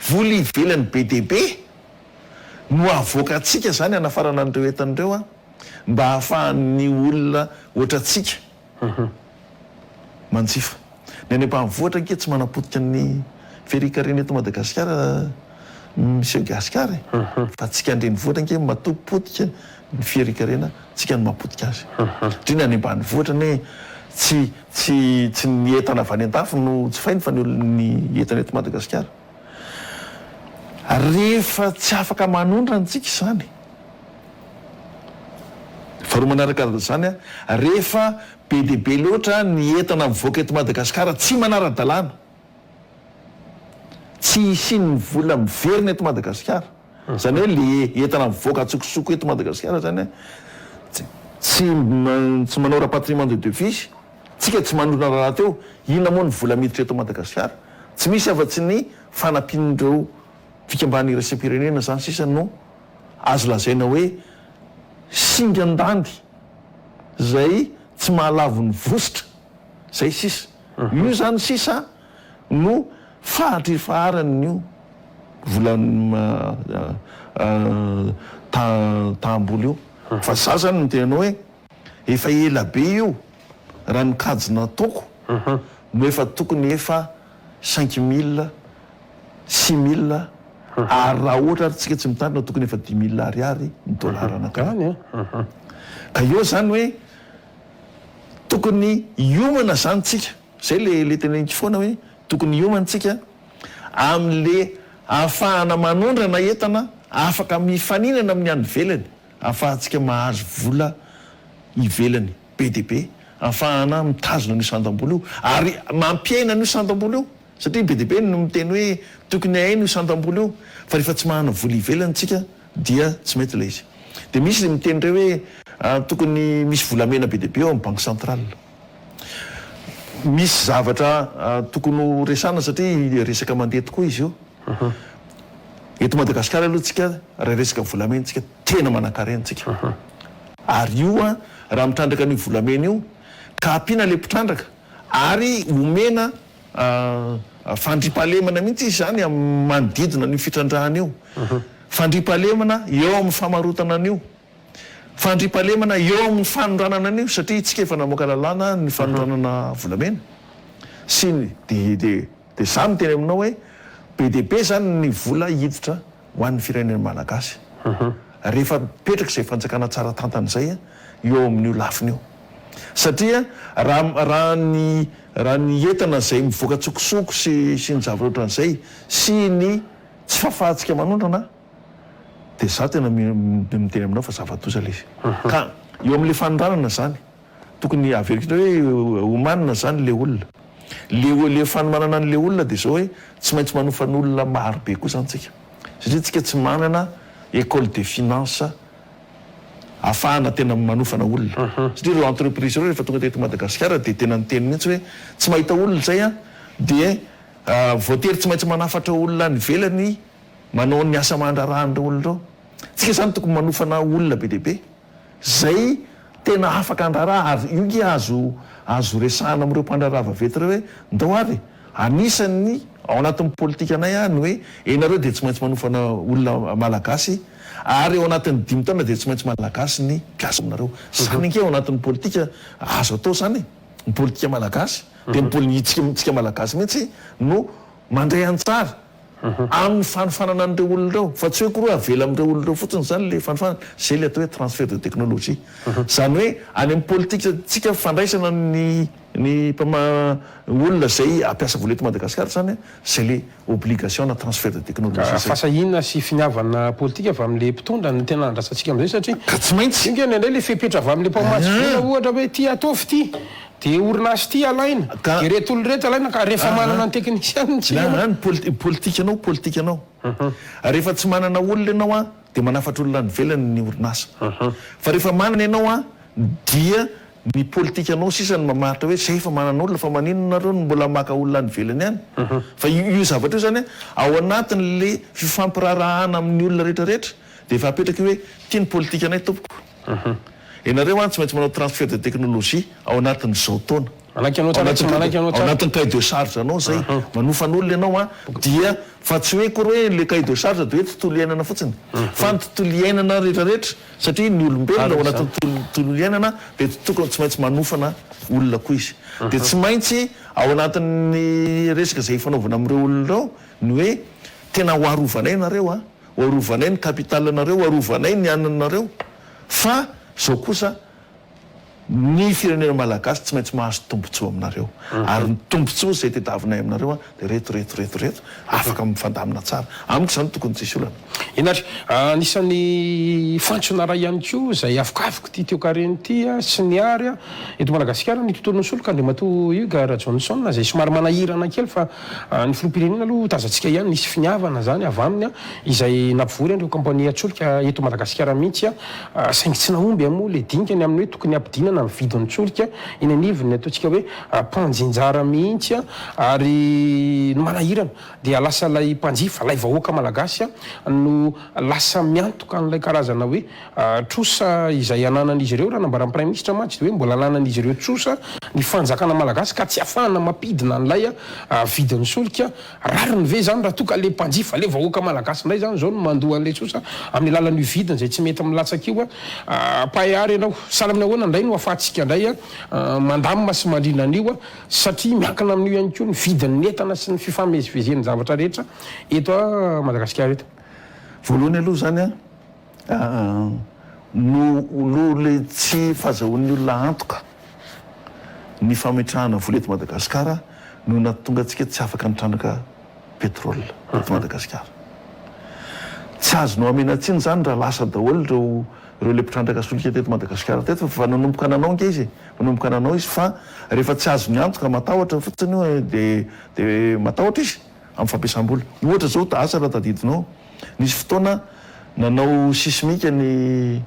vola ivelany be dia be no avoakantsika izany hanafarana an'ireo entana ireo mba hahafahan'ny olona ohatrantsika Manjifa. Ny any ambanivohitra ange tsy manapotika ny ferikarena eto Madagasikara Monsieur Gasikara e. Fa tsika andrenivohitra ange matoa potika ny ferikarena tsika no mahapotika azy. Satria ny any ambanivohitra anie tsy tsy tsy ny entana avy any andafy no jifainy fa ny olona ny entana eto Madagasikara. Rehefa tsy afaka manondrana tsika izany. Faharoa manaraka izany, rehefa be dia be loatra ny entana mivoaka eto Madagasikara tsy manara-dalàna, tsy hisian'ny vola miverina eto Madagasikara, izany hoe le entana mivoaka antsokosoko eto Madagasikara izany tsy tsy manao rapatriement de devise, tsika tsy manorina rahateo, inona moa ny vola miditra eto Madagasikara? Tsy misy afa-tsy ny fanampian'ireo fikambanana iraisam-pirenena izany sisa no Azo lazaina hoe singan-dandy izay tsy mahalavo ny vositra, izay sisa. Io izany sisa no fahatrifaharan'io vola taham-bola io. Fa za zany miteny anao hoe efa ela be io raha ny kajy nataoko no efa tokony efa 5000 6000 ary raha ohatra ary tsika tsy mitandrina tokony efa 5000 ariary ny dollar anankiray. Ka eo zany hoe tokony hiomana zany tsika, zay le le teneniko foana hoe tokony hiomana tsika amle ahafahana manondrana entana afaka mifaninana amin'ny any ivelany, ahafahantsika mahazo vola ivelany be dia be, ahafahana mitazona an'io sandam-bola io ary mampiaina an'io sandam-bola io. Satria be dia be no miteny hoe tokony hahaino io sandam-bola io fa rehefa tsy manana vola ivelany tsika dia tsy mety ilay izy. Dia misy ilay miteny indray hoe tokony misy volamena be dia be ao amin'ny banque centrale. Misy zavatra tokony ho resahana satria resaka mandeha tokoa izy io. Eto Madagasikara aloha tsika raha resaka volamena tsika tena manankarena tsika. Ary io an, raha mitrandraka an'io volamena io ka ampiana le mpitrandraka ary omena fandriampahalemana mihitsy izy izany amin'ny manodidina an'io fitrandrahana io. Fandriampahalemana eo amin'ny famarotana an'io. Fandriampahalemana eo amin'ny fanondranana an'io satria isika efa namoaka lalàna ny fanondranana volamena sy ny dia dia dia za miteny aminao hoe be dia be zany ny vola hiditra ho an'ny firenena malagasy rehefa mipetraka izay fanjakana tsara tantana izay eo amin'io lafiny io satria raha raha ny raha ny entana izay mivoaka an-tsokosoko sy sy ny zavatra ohatran'izay sy ny tsy fahafahantsika manondrana dia za tena miteny aminao fa zava-doza ilay izy. Ka eo amin'ilay fanondranana izany, tokony averiko indray hoe omanina izany ilay olona. Ilay ilay fanomanana an'ilay olona dia izao hoe tsy maintsy manofana olona maro be koa izany tsika. Satria tsika tsy manana école de finance ahafahana tena manofana olona. Satria ireo entreprise ireo rehefa tonga teto Madagasikara dia tena niteny mihitsy hoe tsy mahita olona izay an, dia voatery tsy maintsy manafatra olona any ivelany manao ny asa aman-draharahan'ireo olona ireo. Tsika izany tokony manofana olona be dia be izay tena afaka handraharaha ary io nge azo azo resahana amin'ireo mpandraharaha vaventy ireo hoe ndao ary e, anisan'ny ao anatin'ny politikanay ny hoe ianareo dia tsy maintsy manofana olona malagasy ary ao anatin'ny dimy taona dia tsy maintsy malagasy ny mpiasa aminareo. Izany ange ao anatin'ny politika azo atao izany e, ny politika malagasy dia ny poli-tsika malagasy mihitsy no mandray anjara amin'ny fanofanana an'ireo olona ireo, fa tsy hoe akory hoe avela amin'ireo olona ireo fotsiny izany ilay fanofanana, izay ilay atao hoe transfert de technologie. Izany hoe any amin'ny politikantsika fandraisana ny ny mpama olona izay hampiasa vola eto Madagasikara izany, izay ilay obligation na transfert de technologie Ka izay. fahasahiana sy finiavana politika avy amin'ilay mpitondra no tena andrasantsika amin'izay satria Ka tsy maintsy. io nge indraindray ilay fepetra avy amin'ilay mpamatsy vola ohatra hoe ity ataovy ity. Dia orinasa ity alaina, Ka dia ireto olona ireto alaina ka rehefa manana ny teknisianina tsika Na mantsy. ny politi- politikanao politikanao. Rehefa tsy manana olona ianao an, dia manafatra olona any ivelany ny orinasa. Fa rehefa manana ianao an, dia ny politikanao sisa no mamaritra hoe zay efa manana olona fa maninona nareo no mbola maka olona any ivelany any. Fa io io zavatra io zany an, ao anatin'le fifampiraharahana amin'ny olona rehetra rehetra dia efa apetraka io hoe ity ny politikanay tompoko. Ianareo an tsy maintsy manao transfert de technologie ao anatin'izao taona. Manaiky anao Ao tsara tsy anatin'ny manaiky anao ao tsara. anatin'ny cahier de charge anao izay. Manofana olona ianao an, dia fa tsy hoe akory hoe le cahier de charge dia hoe tontolo iainana fotsiny. Fa ny tontolo iainana rehetra rehetra satria ny olombelona ao anatin'ny tontolo iainana dia tokony tsy maintsy manofana olona koa izy. Dia tsy maintsy ao anatin'ny resaka izay ifanaovana amin'ireo olona ireo ny hoe tena ho arovanay nareo an. Ho arovanay ny capital nareo, ho arovanay ny ananareo, fa zao kosa ny firenena malagasy tsy maintsy mahazo tombotsoa aminareo, ary ny tombotsoa izay tediavinay aminareo dia reto reto reto reto, afaka mifandamina tsara. Amiko izany tokony tsisy olana. Eny ary, anisan'ny fantsona iray ihany koa izay avokavok'ity toekarena ity sy ny ary eto Madagasikara ny tontolon'ny solika, Andriamatoa Hugues Rajohnson, izay somary manahirana kely fa Ny filoham-pirenena aloha tazantsika ihany nisy finiavana izany avy aminy izay nampivory an'ireo kaompanian-tsolika eto Madagasikara mihitsy saingy tsy nahomby moa ilay dinika ny amin'ny hoe tokony hampidinana ny vidin-tsolika eny anivon'ny ataontsika hoe mpanjinjara mihitsy ary ny manahirana dia lasa ilay mpanjifa, ilay vahoaka malagasy no lasa miantoka an'ilay karazana hoe Trosa izay ananan'izy ireo, raha nambaran'ny Praiminisitra mantsy dia hoe mbola ananan'izy ireo trosa ny fanjakana malagasy ka tsy afahana mampidina an'ilay vidin'ny solika. Rariny ve izany raha toa ka ilay mpanjifa, ilay vahoaka malagasy indray izany izao no mandoa an'ilay trosa amin'ny alalan'io vidiny izay tsy mety milatsaka io? Mpahay àry ianao, sahala amin'ny ahoana indray no ahafahantsika indray mandamina sy mandrindra an'io satria miankina amin'io ihany koa ny vidin'ny entana sy ny fifamezivezen'ny zavatra rehetra eto Madagasikara eto. Voalohany aloha izany an, Noho ilay tsy fahazahoan'ny olona antoka ny fametrahana vola eto Madagasikara no nahatonga antsika tsy afaka nitrandraka pétrole eto Madagasikara. Tsy azonao amena tsiny izany raha lasa daholo ireo ireo ilay mpitrandraka solika teto Madagasikara teto fa nanomboka nanao ange izy e, nanomboka nanao izy fa rehefa tsy azony antoka matahotra fotsiny io dia dia matahotra izy amin'ny fampiasam-bola. Ohatra izao, asa raha tadidinao, Nisy fotoana nanao sismique ny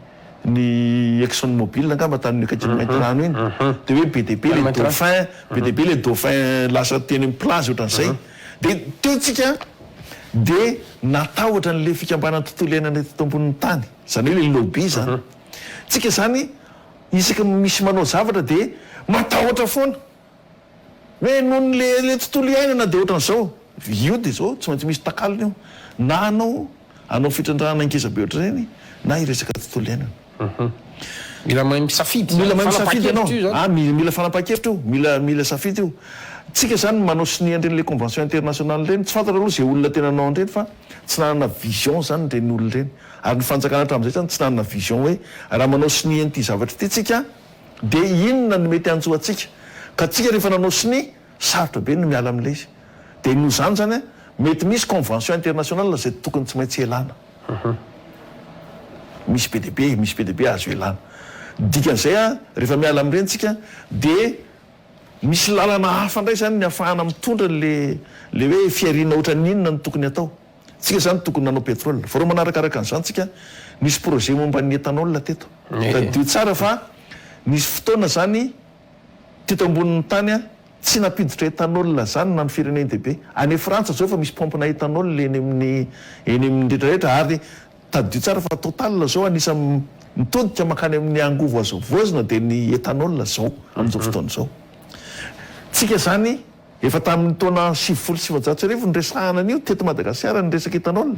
ny Exxon Mobil angamba tany akaikin'i Maintirano iny. Dia hoe be dia be ilay dauphin, be dia be ilay dauphin lasa teny amin'ny plage ohatran'izay. Dia teo tsika. Dia natahotra an'ilay fikambanan'ny tontolo iainana teto ambonin'ny tany, izany hoe ilay lobby izany. Tsika izany isaky ny misy manao zavatra dia matahotra foana hoe noho ny le le tontolo iainana dia ohatran'izao. Io dia izao, tsy maintsy misy takalony io. Na hanao hanao fitrandrahana ngeza be ohatr'ireny na hiresaka tontolo iainana. Mila mahay misafidy izany. Mila mahay misafidy ianao. Ah, mila fanapahan-kevitra io, mila mila safidy io. Tsika izany manao sonia an'ireny le convention internationale ireny, tsy fantatra aloha izay olona tena nanao an'ireny fa tsy nanana vision izany ireny olona ireny. Ary ny fanjakana hatramin'izay izany tsy nanana vision hoe raha manao sonia an'ity zavatra ity tsika dia inona no mety hanjo antsika. Ka tsika rehefa nanao sonia, sarotra be ny miala amin'ilay izy. Dia noho izany izany mety misy convention internationale izay tokony tsy maintsy ialana. Misy be dia be, misy be dia be azo ialana. Ny dikan'izay an, rehefa miala amin'ireny tsika dia misy lalana hafa indray izany ny ahafahana mitondra an'le le hoe fihariana ohatran'ny inona no tokony atao. Tsika izany tokony nanao pétrole. Vao manarakaraka an'izany tsika, nisy projet momba ny éthanol teto. Tadidio tsara fa nisy fotoana izany teto ambonin'ny tany an, Tsy nampiditra ethanol zany na ny firenen-dehibe. Any Frantsa zao efa misy pompe-na ethanol eny amin'ny eny amin'ny rehetra rehetra ary tadidio tsara fa Total zao anisan'ny mitodika mankany amin'ny angovo azo havaozina dia ny ethanol zao amin'izao fotoana izao. Tsika zany efa tamin'ny taona 1990 niresahana an'io teto Madagasikara ny resaka ethanol.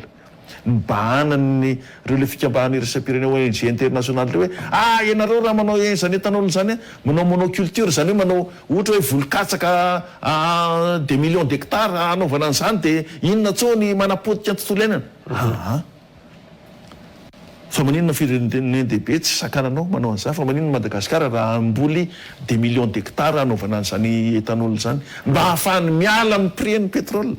Nibahanan'ny ireo ilay fikambanana iraisam-pirenena ONG international ireo hoe ah ianareo raha manao izany ethanol izany an, manao monoculture izany hoe manao ohatra hoe voly katsaka des millions d'hectares hanaovana an'izany dia inona intsony manapotika ny tontolo iainana. Aa fa maninona firenen-dehibe tsy sakananao manao an'izany fa maninona Madagasikara raha hamboly des millions d'hectares hanaovana an'izany ethanol izany mba hahafahany miala amin'ny prix-n'ny pétrole.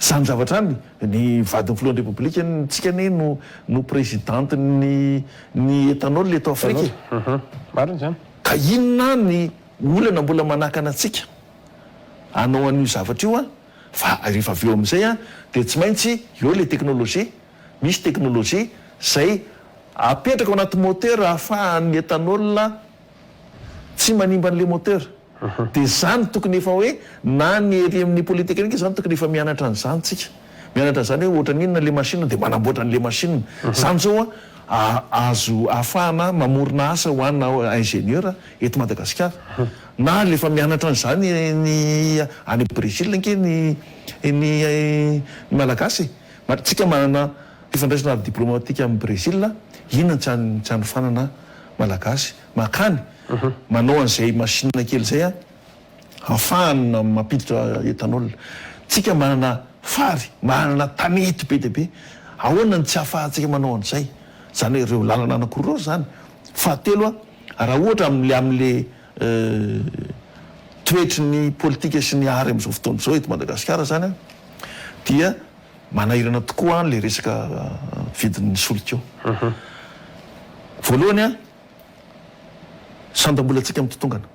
Zany zavatra zany, ny vadin'ny filohan'ny repoblika ntsika anie no no présidente-n'ny ny ethanol eto Afrika e. Marina izany. Ka inona ny olana mbola manakana antsika hanao an'io zavatra io an, fa rehefa avy eo amin'izay an dia tsy maintsy eo ilay technologie, misy technologie izay apetraka ao anaty moteur ahafahan'ny ethanol tsy manimba an'ilay moteur. Dia izany tokony efa hoe na ny ery amin'ny polytechnique izany tokony efa mianatra an'izany tsika. Mianatra an'izany hoe ohatran'ny inona ilay machine dia manamboatra an'ilay machine. Izany izao an, azo ahafahana mamorona asa ho ana ingénieur eto Madagasikara. Na ilay efa mianatra an'izany ny any Brésil ange ny ny Malagasy e. Tsika manana fifandraisana ara-diplomatika amin'i Brésil, inona no tsy hanofanana Malagasy mankany manao an'izay machine kely izay an, ahafahana mampiditra ethanol. Tsika manana fary, manana tanety be dia be, ahoana no tsy ahafahantsika manao an'izay? Izany hoe ireo lalana anankiroa ireo izany. Fahatelo an, raha ohatra amin'le amin'le toetry ny politika sy ny ary amin'izao fotoana izao eto Madagasikara izany an, dia manahirana tokoa ilay resaka vidin'ny solika io. Voalohany an, sandam-bolantsika mitotongana.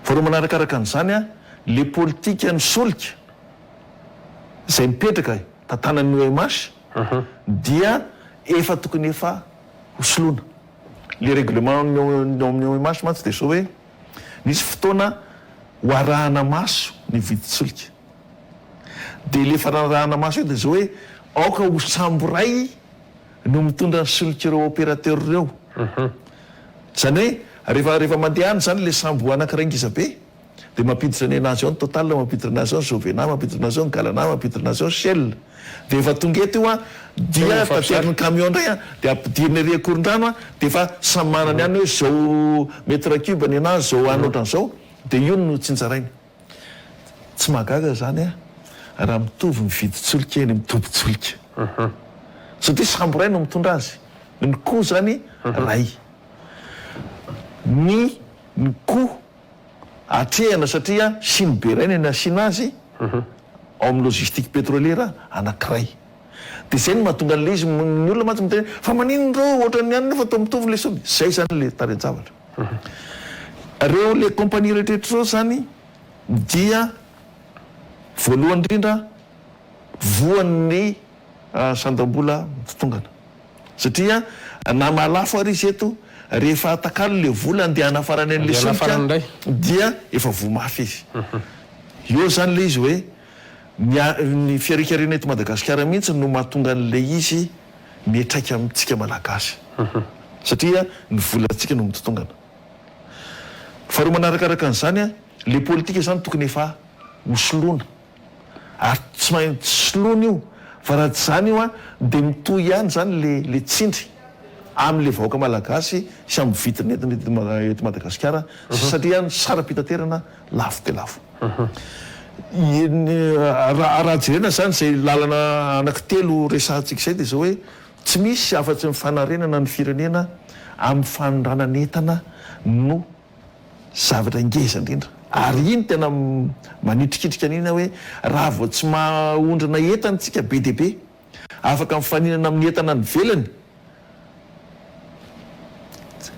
Faharoa manarakaraka an'izany an, ilay politikan'ny solika izay mipetraka tantanan'ny OMH dia efa tokony efa hosoloina. Ilay règlement ao amin'ny OMH mantsy dia izao hoe nisy fotoana ho arahana maso ny vidin-tsolika. Dia ilay fanarahana maso io dia izao hoe aoka ho sambo iray no mitondra ny solik'ireo opérateur ireo. Izany hoe rehefa rehefa mandeha any izany ilay sambo anankiray ngeza be dia mampiditra ny anazy ao ny Total, mampiditra anazy ao ny Jovena, mampiditra anazy ao ny Galana, mampiditra anazy ao ny Shell. Dia efa tonga eto io an, dia taterin'ny camion indray an, dia ampidirina ery Ankorondrano an, dia efa samy manana ny any hoe izao mètre cube ny anazy, izao any ohatran'izao, dia io no tsinjarainy. Tsy mahagaga izany an, raha mitovy ny vidin-tsolika eny amin'ny tobin-tsolika. Satria sambo iray no mitondra azy. Ny coût izany iray. Ny ny coût atrehana satria sinibe iray no nasiana azy ao amin'ny logistique pétrolière anankiray. Dia izay no mahatonga an'ilay izy, ny olona mantsy miteny hoe fa maninona ireo ohatran'ny any nefa toa mitovy ilay solika. Izay izany ilay tarehin-javatra. Reo le compagnie rehetra reo zany dia voalohany indrindra voan'ny sandam-bola mitotongana satria na mahalafo ary izy eto rehefa atakalo le vola andeha hanafarany an'le solika dia efa voa mafy izy. Eo zany le izy hoe. Ny ny fiarikarena eto Madagasikara mihitsy no mahatonga an'ilay izy miantraika amintsika Malagasy. Satria ny volantsika no mitotongana. Faharoa manarakaraka an'izany, ilay politika izany tokony efa hosoloana. Ary tsy maintsy soloina io fa raha tsy izany io dia mitohy ihany izany ilay ilay tsindry amin'ilay vahoaka Malagasy sy amin'ny vidin'entana eto Madagasikara satria ny saram-pitaterana lafo dia lafo. Raha jerena izany izay lalana anankitelo resahantsika izay dia izao hoe tsy misy afa-tsy ny fanarenana ny firenena amin'ny fanondranan'entana no zavatra ngeza indrindra. Ary iny tena manitrikitrika an'iny aho hoe raha vao tsy mahondrana entana isika be dia be, afaka mifaninana amin'ny entana any ivelany,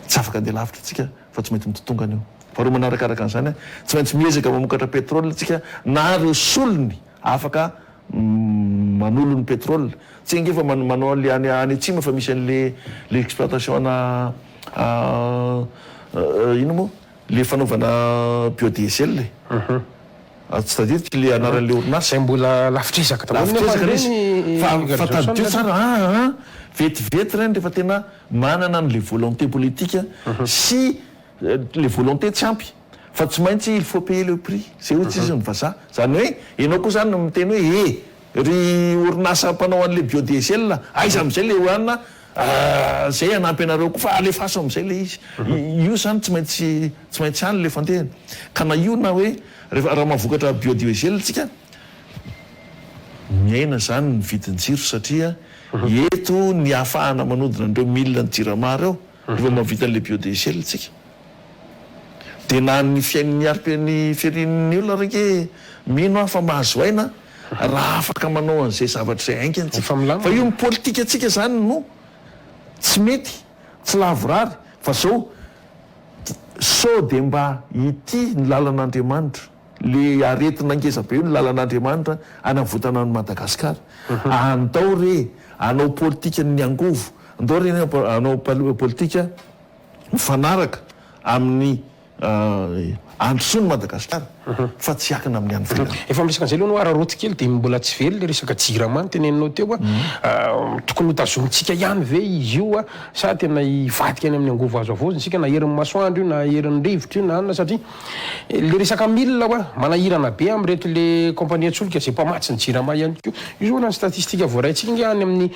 tsy afaka handeha lavitra isika fa tsy maintsy mitotongana io. Faharoa manarakaraka an'izany, tsy maintsy miezaka mamokatra pétrole isika na ireo solony afaka manolo ny pétrole. Tsy ange fa manao an'le any any atsimo efa misy an'le le exploitation ana inona moa le fanaovana biodiesel e. Tsy tadidiko le anaran'le orinasa. Izay mbola lavitr'ezaka daholo nefa Lavitr'ezaka ilay ireny izy. Fa fa tadidio Rajaonson tsara an an vetivety ireny rehefa tena manana an'le volonté politique sy le volonté tsy ampy. Fa tsy maintsy il faut payer le prix, zay hoy tsisy ny vazaha. Zany hoe enao koa zany no miteny hoe e! ry orinasa mpanao an'le biodiesel, aiza amizay le oanina zay hanampy anareo koa fa alefaso amizay le izy. Io zany tsy maintsy tsy maintsy any le fandehany. Ka na io na hoe rehefa raha mahavokatra biodiesel tsika, miaina zany ny vidin-jiro satria eto ny ahafahana manodina an'ireo milina ny jirama reo rehefa mahavita an'le biodiesel tsika. Dia na ny fiain'ny arpen'ny firian'ny olona ary ange mino aho fa mahazo aina raha afaka manao an'izay zavatra izay haingana tsika. Fa io ny politikantsika izany no tsy mety, tsy lavorary fa zao sao dia mba ity ny lalan'Andriamanitra, le aretina ngeza be io ny lalan'Andriamanitra hanavotana an'i Madagasikara. Andao re hanao politikan'ny angovo, andao re hanao politika mifanaraka amin'ny androsoan'i Madagasikara fa tsy hiankina amin'ny any ivelany. Efa miresaka an'izay aloha ianao araraoty kely dia mbola tsy very ilay resaka jirama noteneninao teo a, tokony ho tazomintsika ihany ve izy io a sa tena hivadika any amin'ny angovo azo havaozina isika na herin'ny masoandro io na herin'ny rivotra io na anona satria Le resaka mille hoa, manahirana be amin'ireto le compagnie-tsolika izay mpamatsy ny jirama ihany koa. Io zao raha ny statistique voaraintsika ange any amin'ny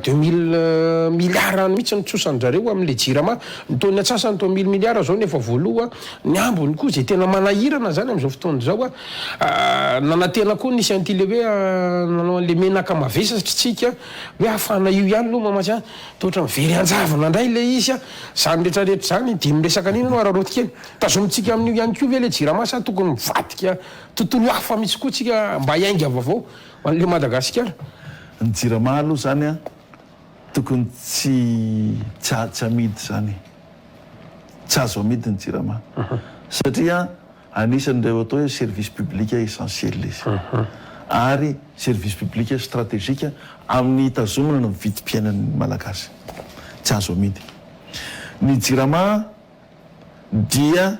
2000 milliards any mihitsy ny trosan-dRareo amin'le jirama. Ny taon'ny antsasany toa mille milliards zao no efa voaloa, ny ambiny koa izay tena manahirana zany amin'izao fotoana izao a. Nanantena koa nisy an'ity le hoe nanao an'le menaka mavesatra tsika hoe ahafahana io ihany aloha mamatsy an, toa ohatran'ny very anjavona indray le izy a. Zany rehetra rehetra zany dia miresaka an'iny ianao araraoty kely. Tazomintsika amin'io ihany koa ve ilay jirama sa tokony mivadika tontolo hafa mihitsy koa tsika mba hiainga vaovao ho an'ilay Madagasikara? Ny jirama aloha zany an tokony tsy tsy amidy zany e. Tsy azo amidy ny jirama satria Anisan'ireo atao hoe service public essentiel izy ary service public stratégique amin'ny hitazomana ny vidim-piainan'ny Malagasy. Tsy azo amidy. Ny Jirama dia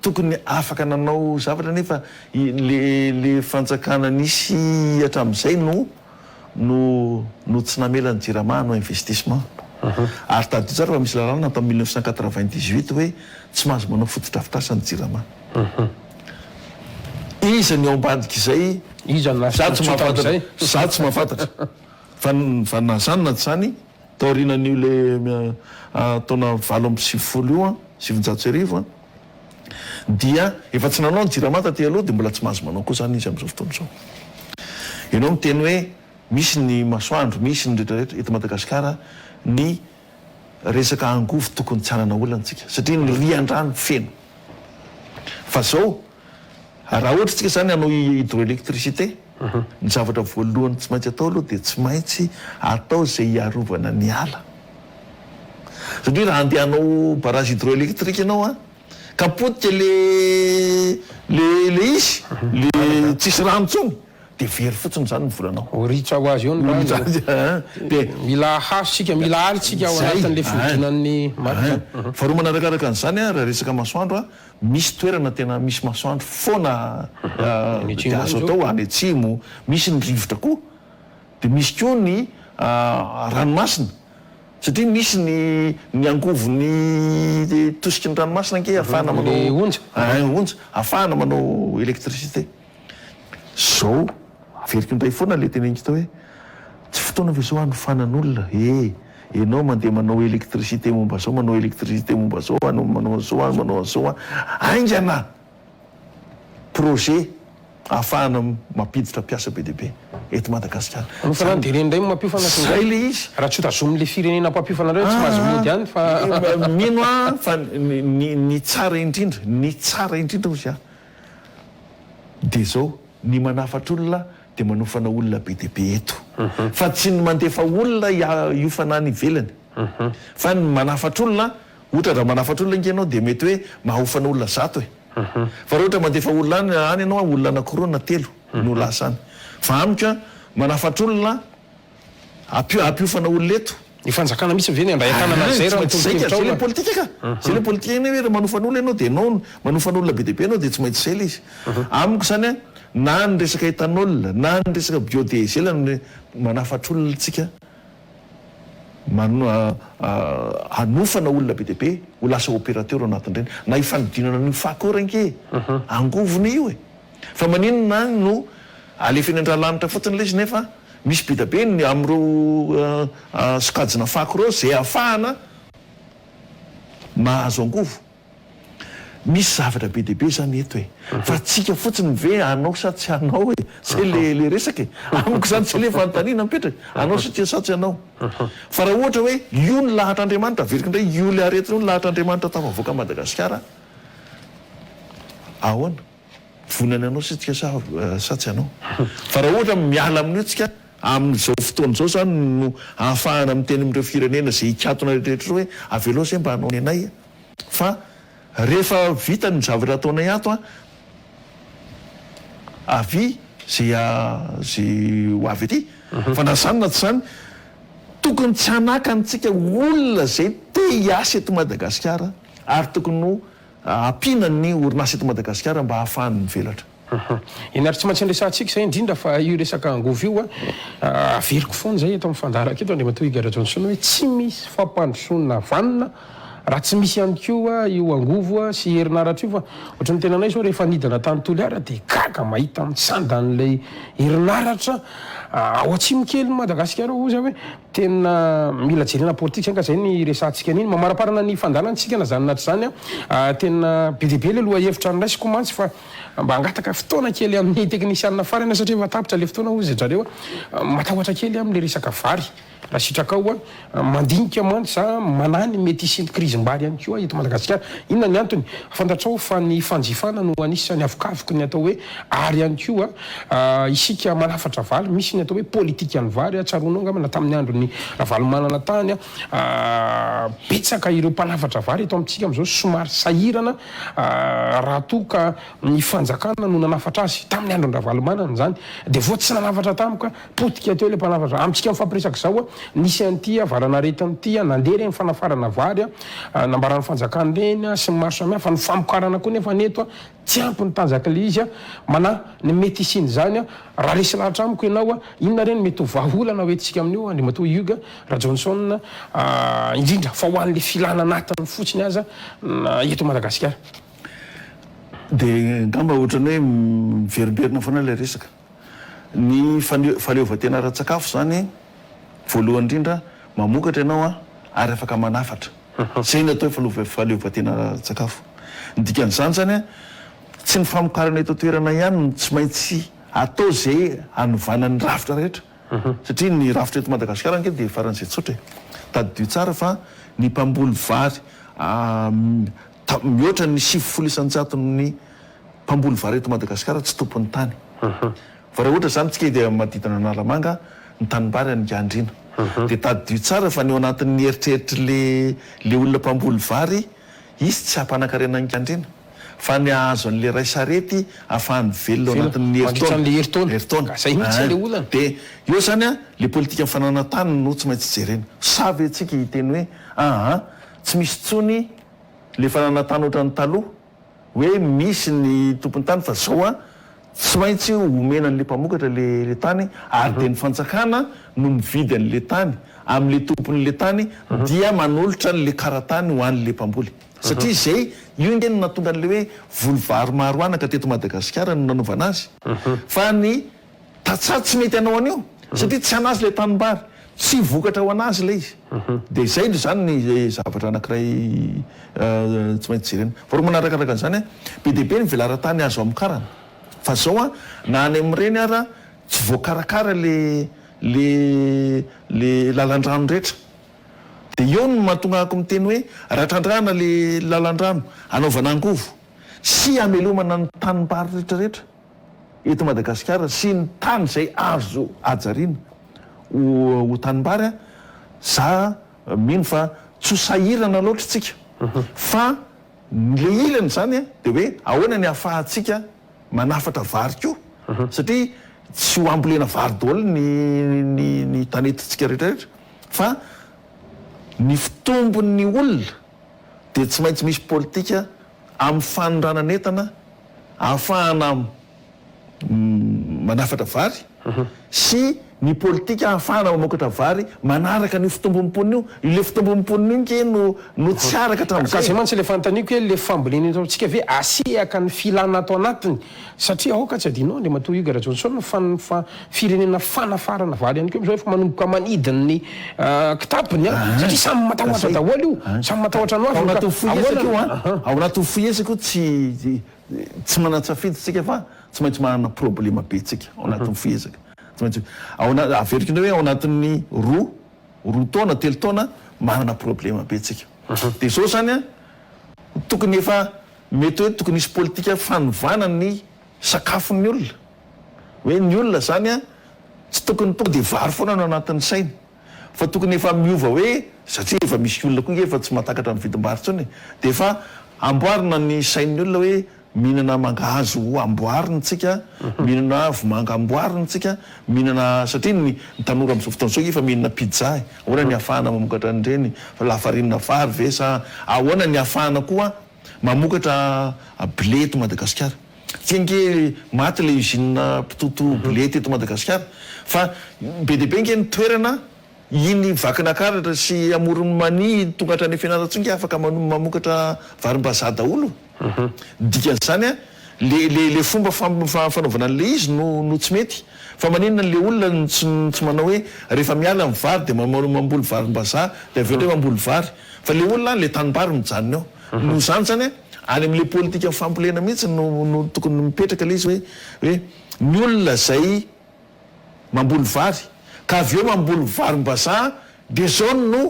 tokony afaka nanao zavatra nefa le le fanjakana nisy hatramin'izay no no no tsy namela ny Jirama hanao investissement. Ary tadidio tsara fa misy lalàna tamin'ny 1998 hoe tsy mahazo manao fotodrafitrasa ny Jirama. Iza ny ao ambadik'izay? Iza no Za tsy nahazo mahafantatra, tamin'izay? za tsy mahafantatra. Fa fa na zany na tsy zany, taorianan'io le taona 98 io an, 1900 an, dia efa tsy nanao ny jirama taty aloha dia mbola tsy mahazo manao koa izany izy amin'izao fotoana izao. Ianao miteny hoe misy ny masoandro, misy ny rehetra rehetra, eto Madagasikara ny resaka angovo tokony tsy hanana olana tsika satria ny rian-drano feno. Fa zao raha ohatra tsika izany hanao hydroélectricité, ny zavatra voalohany tsy maintsy atao aloha dia tsy maintsy atao izay hiarovana ny ala. Satria raha andeha hanao barrage hydroélectrique ianao an, ka potika le le le izy, le tsisy rano intsony, Dia very fotsiny izany ny volanao. Ho ritra ho azy eo ny rano. Dia mila hazo tsika, mila ala tsika ao anatin'ilay fihodinan'ny maty izany. Faharoa manarakaraka an'izany, raha resaka masoandro, misy toerana tena misy masoandro foana dia azo atao any atsimo, misy ny rivotra koa, dia misy koa ny ranomasina. Satria misy ny ny angovon'ny tosiky ny ranomasina ange ahafahana manao Ilay onja. Onja, ahafahana manao électricité. Zao, averiko indray foana ilay teneniko teo hoe, tsy fotoana ve zao hanofanan'olona e! Enao mandeha manao électricité momba zao, manao électricité momba zao, anao manao an'izao an, manao an'izao an, haingana! Projet ahafahana mampiditra mpiasa be dia be eto Madagasikara. Manofana any dia ireny indray no mampiofana tonga. Zay ilay izy. Raha tsy hotazomin'ilay firenena mpampiofana indray tsy mahazo mody any fa. Mino aho fa ny ny tsara indrindra, ny tsara indrindra hozy aho dia izao, ny manafatra olona dia manofana olona be dia be eto. Fa tsy ny mandefa olona hiofana any ivelany. Fa ny manafatra olona, ohatra raha manafatra olona ange ianao dia mety hoe mahofana olona zato e. Fa raha ohatra mandefa olona any any ianao an, olona anakiroa na telo no lasa any. Fa amiko an, manafatra olona, ampio ampiofana olona eto. Ny fanjakana mihitsy ve ny handray an-tanana an'izay raha ny Tsy maintsy zay ka, zay le politika ka. Zay le politika iny hoe raha manofana olona ianao dia ianao no manofana olona be dia be ianao dia tsy maintsy zay le izy. Amiko izany an, na ny resaka ethanol, na ny resaka biodiesel, ny manafatra olona tsika. Hanofana olona be dia be ho lasa opérateur ao anatin'ireny. Na io fanodinana an'io fako io re ange e! Angovona io e! Fa maninona any no alefa eny Andralanitra fotsiny ilay izy nefa misy be dia be ny amin'ireo sokajina fako ireo izay ahafahana mahazo angovo. Misy zavatra be dia be zany eto e! Fa tsika fotsiny ve hanao sa tsy hanao e! Zay le le resaka e! Amiko zany tsy le fanontaniana mipetraka, hanao sa sa tsy hanao. Fa raha ohatra hoe io ny lahatr'Andriamanitra, averiko indray, io le aretina io ny lahatr'Andriamanitra tafavoaka an'i Madagasikara, ahoana? Vonona ny hanao isika sa sa tsy hanao? Fa raha ohatra miala amin'io tsika, amin'izao fotoana izao zany no ahafahana miteny amin'ireo firenena izay hikatona rehetra ireo hoe avelao zay mba hanao ny anay. Fa rehefa vita ny zavatra ataonay ato an, avia ze ze ho avy aty. Fa na zany na tsy zany, tokony tsy hanakana antsika olona zay te hiasa eto Madagasikara ary tokony ho ampiana ny orinasa eto Madagasikara mba hahafahany mivelatra. Eny ary tsy maintsy anresahantsika izay indrindra fa io resaka angovo io an, averiko foana izay eto amin'ny fandaharako eto Andriamatoa Hugues Rajohnson hoe tsy misy fampandrosoana vanona raha tsy misy ihany koa io angovo sy herinaratra io fa ohatran'ny tenanay izao rehefa nidina tany Toliara dia gaga mahita ny sandan'ilay herinaratra ao atsimo kelin'i Madagasikara ao hoy za hoe Tena mila jerena politika zany ka zay ny resahantsika an'iny. Mamaraparana ny fandaharana tsika na zany na tsy zany an. Tena be dia be le lohahevitra noraisiko mantsy fa mba hangataka fotoana kely amin'ny teknisianina farany aho satria efa tapitra le fotoana hozy zareo a. Matahotra kely aho amle resaka vary raha sitrakao an. Mandinika mantsy za manahy ny mety hisian'ny krizim-bary ihany koa eto Madagasikara. Inona ny antony? Fantatrao fa ny fanjifana no anisan'ny avokavoky ny atao hoe ary ihany koa isika manafatra vary, misy ny atao hoe politikan'ny vary, tsaroanao angamba na tamin'ny andron'i Ravalomanana tany, betsaka ireo mpanafatra vary eto amintsika amin'izao somary sahirana raha toa ka ny fanjakana no nanafatra azy, tamin'ny andron-dRavalomanana izany dia vao tsy nanafatra tampoka Potika teo ilay mpanafatra. Amintsika mifampiresaka izao, nisy an'ity valanaretina ity, nandeha ireny fanafarana vary nambaran'ny fanjakana ireny sy ny maro samihafa, ny famokarana koa nefa ny eto tsy ampy ny tanjak'ilay izy. Manahy ny mety hisian'izany. Raha resy lahatra amiko ianao, inona re no mety ho vahaolana hoentintsika amin'io Andriamatoa Hugues Rajohnson, indrindra fa ho an'ilay filana anatiny fotsiny aza eto Madagasikara? Dia angamba ohatran'ny hoe miverimberina foana ilay resaka. Ny fahaleovantena ara-tsakafo izany, voalohany indrindra, mamokatra ianao ary afaka manafatra. Izay no atao hoe fahaleovantena ara-tsakafo. Ny dikan'izany izany, tsy ny famokarana eto an-toerana ihany no tsy maintsy atao izay hanovana ny rafitra rehetra. Satria ny rafitra eto Madagasikara ange dia faran'izay tsotra e. Tadidio tsara fa ny mpamboly vary mihoatra ny 90 isan-jaton'ny Mpamboly vary eto Madagasikara tsy tompon'ny tany. Fa raha ohatra izany tsika dia manodidina an'Analamanga ny tanimbary any Ingandriana. Dia tadidio tsara fa ny ao anatin'ny eritreritr'le le olona mpamboly vary, izy tsy hampanankarena an'Ingandriana. fa ny hahazo an'le ray sarety ahafahany velona ao anatin'ny Mandritra herintaona. an'le herintaona. Herintaona. Ka zay mihitsy Ein. le olana. Dia eo zany an, le politikan'ny fananan-tany no tsy maintsy jerena. Sa ve tsika hiteny hoe aa tsy misy intsony le fananan-tany ohatran'ny taloha? Hoe misy ny tompon tany fa zao an, tsy maintsy omena anle mpamokatra le le tany ary dia ny fanjakana no mividy anle tany amle tomponle tany dia manolotra anle karatany ho anle mpamboly satria zay io nge no nahatonga anle hoe voly vary maro anaka teto Madagasikara no nanaovana azy fa ny Tantsaha tsy mety hanao an'io satria tsy an'azy ilay tanimbary, tsy vokatra ho an'azy ilay izy. Dia izay no izany ny zavatra anankiray tsy maintsy jerena. Faharoa manarakaraka an'izany, be dia be ny velaran-tany azo amokarana. Fa izao an, na any amin'ireny ara tsy voakarakara ilay ilay ilay lalan-drano rehetra. Dia eo no mahatonga ahako miteny hoe raha trandrahana ilay lalan-drano hanaovana angovo sy hamelomana ny tanimbary rehetra rehetra, eto Madagasikara sy ny tany izay azo hajariana ho ho tanimbary a, za mino fa tsy ho sahirana loatra tsika fa le ilany zany a de hoe ahoana ny ahafahantsika manafatra vary koa satria tsy ho ambolena vary daholo ny ny ny tanetintsika rehetra rehetra fa ny fitombon'ny olona dia tsy maintsy misy politika amin'ny fanondranan'entana ahafahana manafatra vary sy ny politika ahafahana mamokatra vary manaraka an'io fitombon'ny mponina io. Ilay fitombon'ny mponina io nge no no tsy araka Ka hatramin'izay zay e. mantsy ilay fanontaniako hoe le fambolena eto amintsika ve asehaka ny filana ato anatiny satria aoka tsy adino Andriamatoa Hugues Rajohnson fa ny fa firenena fanafarana vary ihany koa amizao efa manomboka manidy ny kitapony an satria samy Ka matahotra zay. daholo io samy matahotra ny ho Ao avy ka anatin'ny fohy ahoana ezaka io an, aha. ao anatin'ny fohy ezaka io tsy Tsy manan-tsafidy tsika fa tsy maintsy manana problema be tsika ao anatin'ny fihezaka. Tsy maintsy ao ana- averiko indray hoe ao anatin'ny roa, roa taona, telo taona manana problema be tsika. Dia izao izany an, tokony efa mety hoe tokony hisy politika fanovana ny sakafon'ny olona. Hoe ny olona izany an, tsy tokony tonga dia vary foana no anatin'ny sainy. Fa tokony efa miova hoe satria efa misy olona koa nge efa tsy mahatakatra ny vidim-bary intsony e! dia efa amboarina ny sain'ny olona hoe mihinana mangahazo amboarina tsika, mihinana vomanga amboarina tsika, mihinana satria ny tanora amin'izao fotoana izao nge efa mihinana pizza e! ahoana ny ahafahana mamokatra an'ireny, lafarinina vary ve sa ahoana ny ahafahana koa mamokatra blé eto Madagasikara. Tsy ange maty ilay usine mpitoto blé teto Madagasikara fa be dia be ange ny toerana iny Vakinakaratra sy Amoron'i Mania tonga hatrany Fianarantsoa ange afaka mamokatra varimbazaha daholo. Ny dikan'izany an, le le le fomba fanaovana an'ilay izy no no tsy mety. Fa maninona le olona no tsy tsy manao hoe rehefa miala ny vary dia mamboly varimbazaha dia avy eo indray mamboly vary. Fa le olona le tanimbary mijanona eo. Noho izany izany an, any amin'ilay politikan'ny fambolena mihitsy no no tokony mipetraka ilay izy hoe hoe ny olona izay mamboly vary ka avy eo mamboly varim-bazaha dia izao no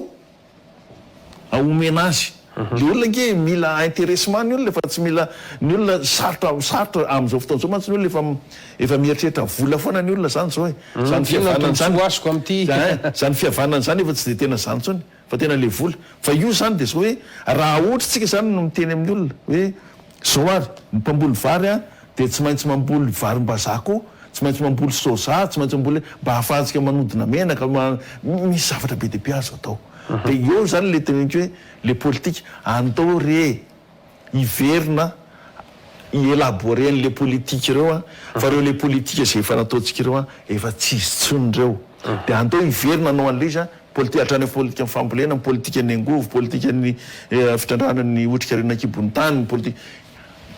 omena azy. Ilay olona ange mila intéressement ny olona fa tsy mila ny olona sarotra sarotra amin'izao fotoana izao mantsy ny olona efa efa mieritreritra vola foana ny olona izany izao e. Izany Inona no fihavanana tombontsoa izany azoko amin'ity? izany fihavanana izany efa tsy dia tena izany intsony. Fa tena le vola. Fa io zany de zao hoe raha ohatra tsika zany no miteny amin'ny olona hoe zao ary ny mpamboly vary an de tsy maintsy mamboly varimbazaha koa, tsy maintsy mamboly soja, tsy maintsy mamboly mba ahafahantsika manodina menaka, misy zavatra be dia be azo atao. De eo zany le teneniko hoe le politika andao re hiverina hi-elaborer an'le politika ireo an, fa ireo le politika izay efa nataontsika ireo an, efa tsy izy intsony ireo. Dia andao hiverina hanao an'le izy an, politi- hatrany amin'ny politikan'ny fambolena, ny politikan'ny angovo, politikan'ny fitrandrahana ny otrikarena an-kibon'ny tany, ny politika,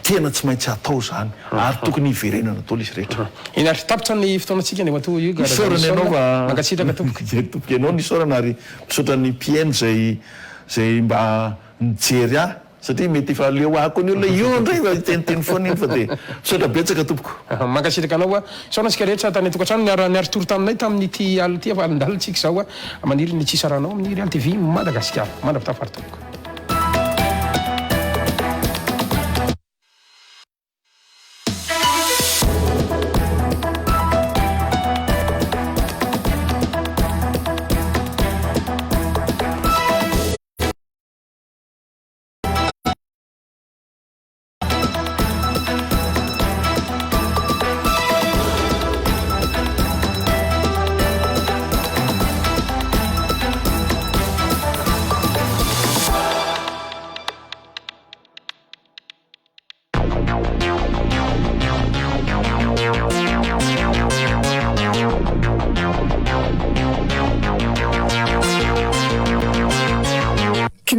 tena tsy maintsy atao izany ary tokony hiverenana daholo izy rehetra. Eny ary, tapitra ny fotoanantsika Andriamatoa Hugues Isaorana Rajaonison. ianao fa Mankasitraka tompoko. Izay tompoko ianao no isaorana ary misaotra ny mpihaino izay izay mba Nijery ahy satria mety efa leo ahy koa ny olona io indray fa hiteniteny foana iny fa dia misaotra betsaka tompoko. Mankasitraka anao a. Misaona antsika rehetra tany an-tokantrano niara niari-tory taminay tamin'ity alina ity efa alindalina tsika izao a. Maniry ny tsy hisarahanao amin'ny Real TV Madagasikara. Mandra-pitafa ary tompoko.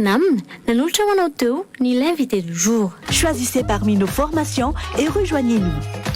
CNAM nanolotra ho anao teo ny l'invité du jour. Choisissez parmi nos formations et rejoignez-nous.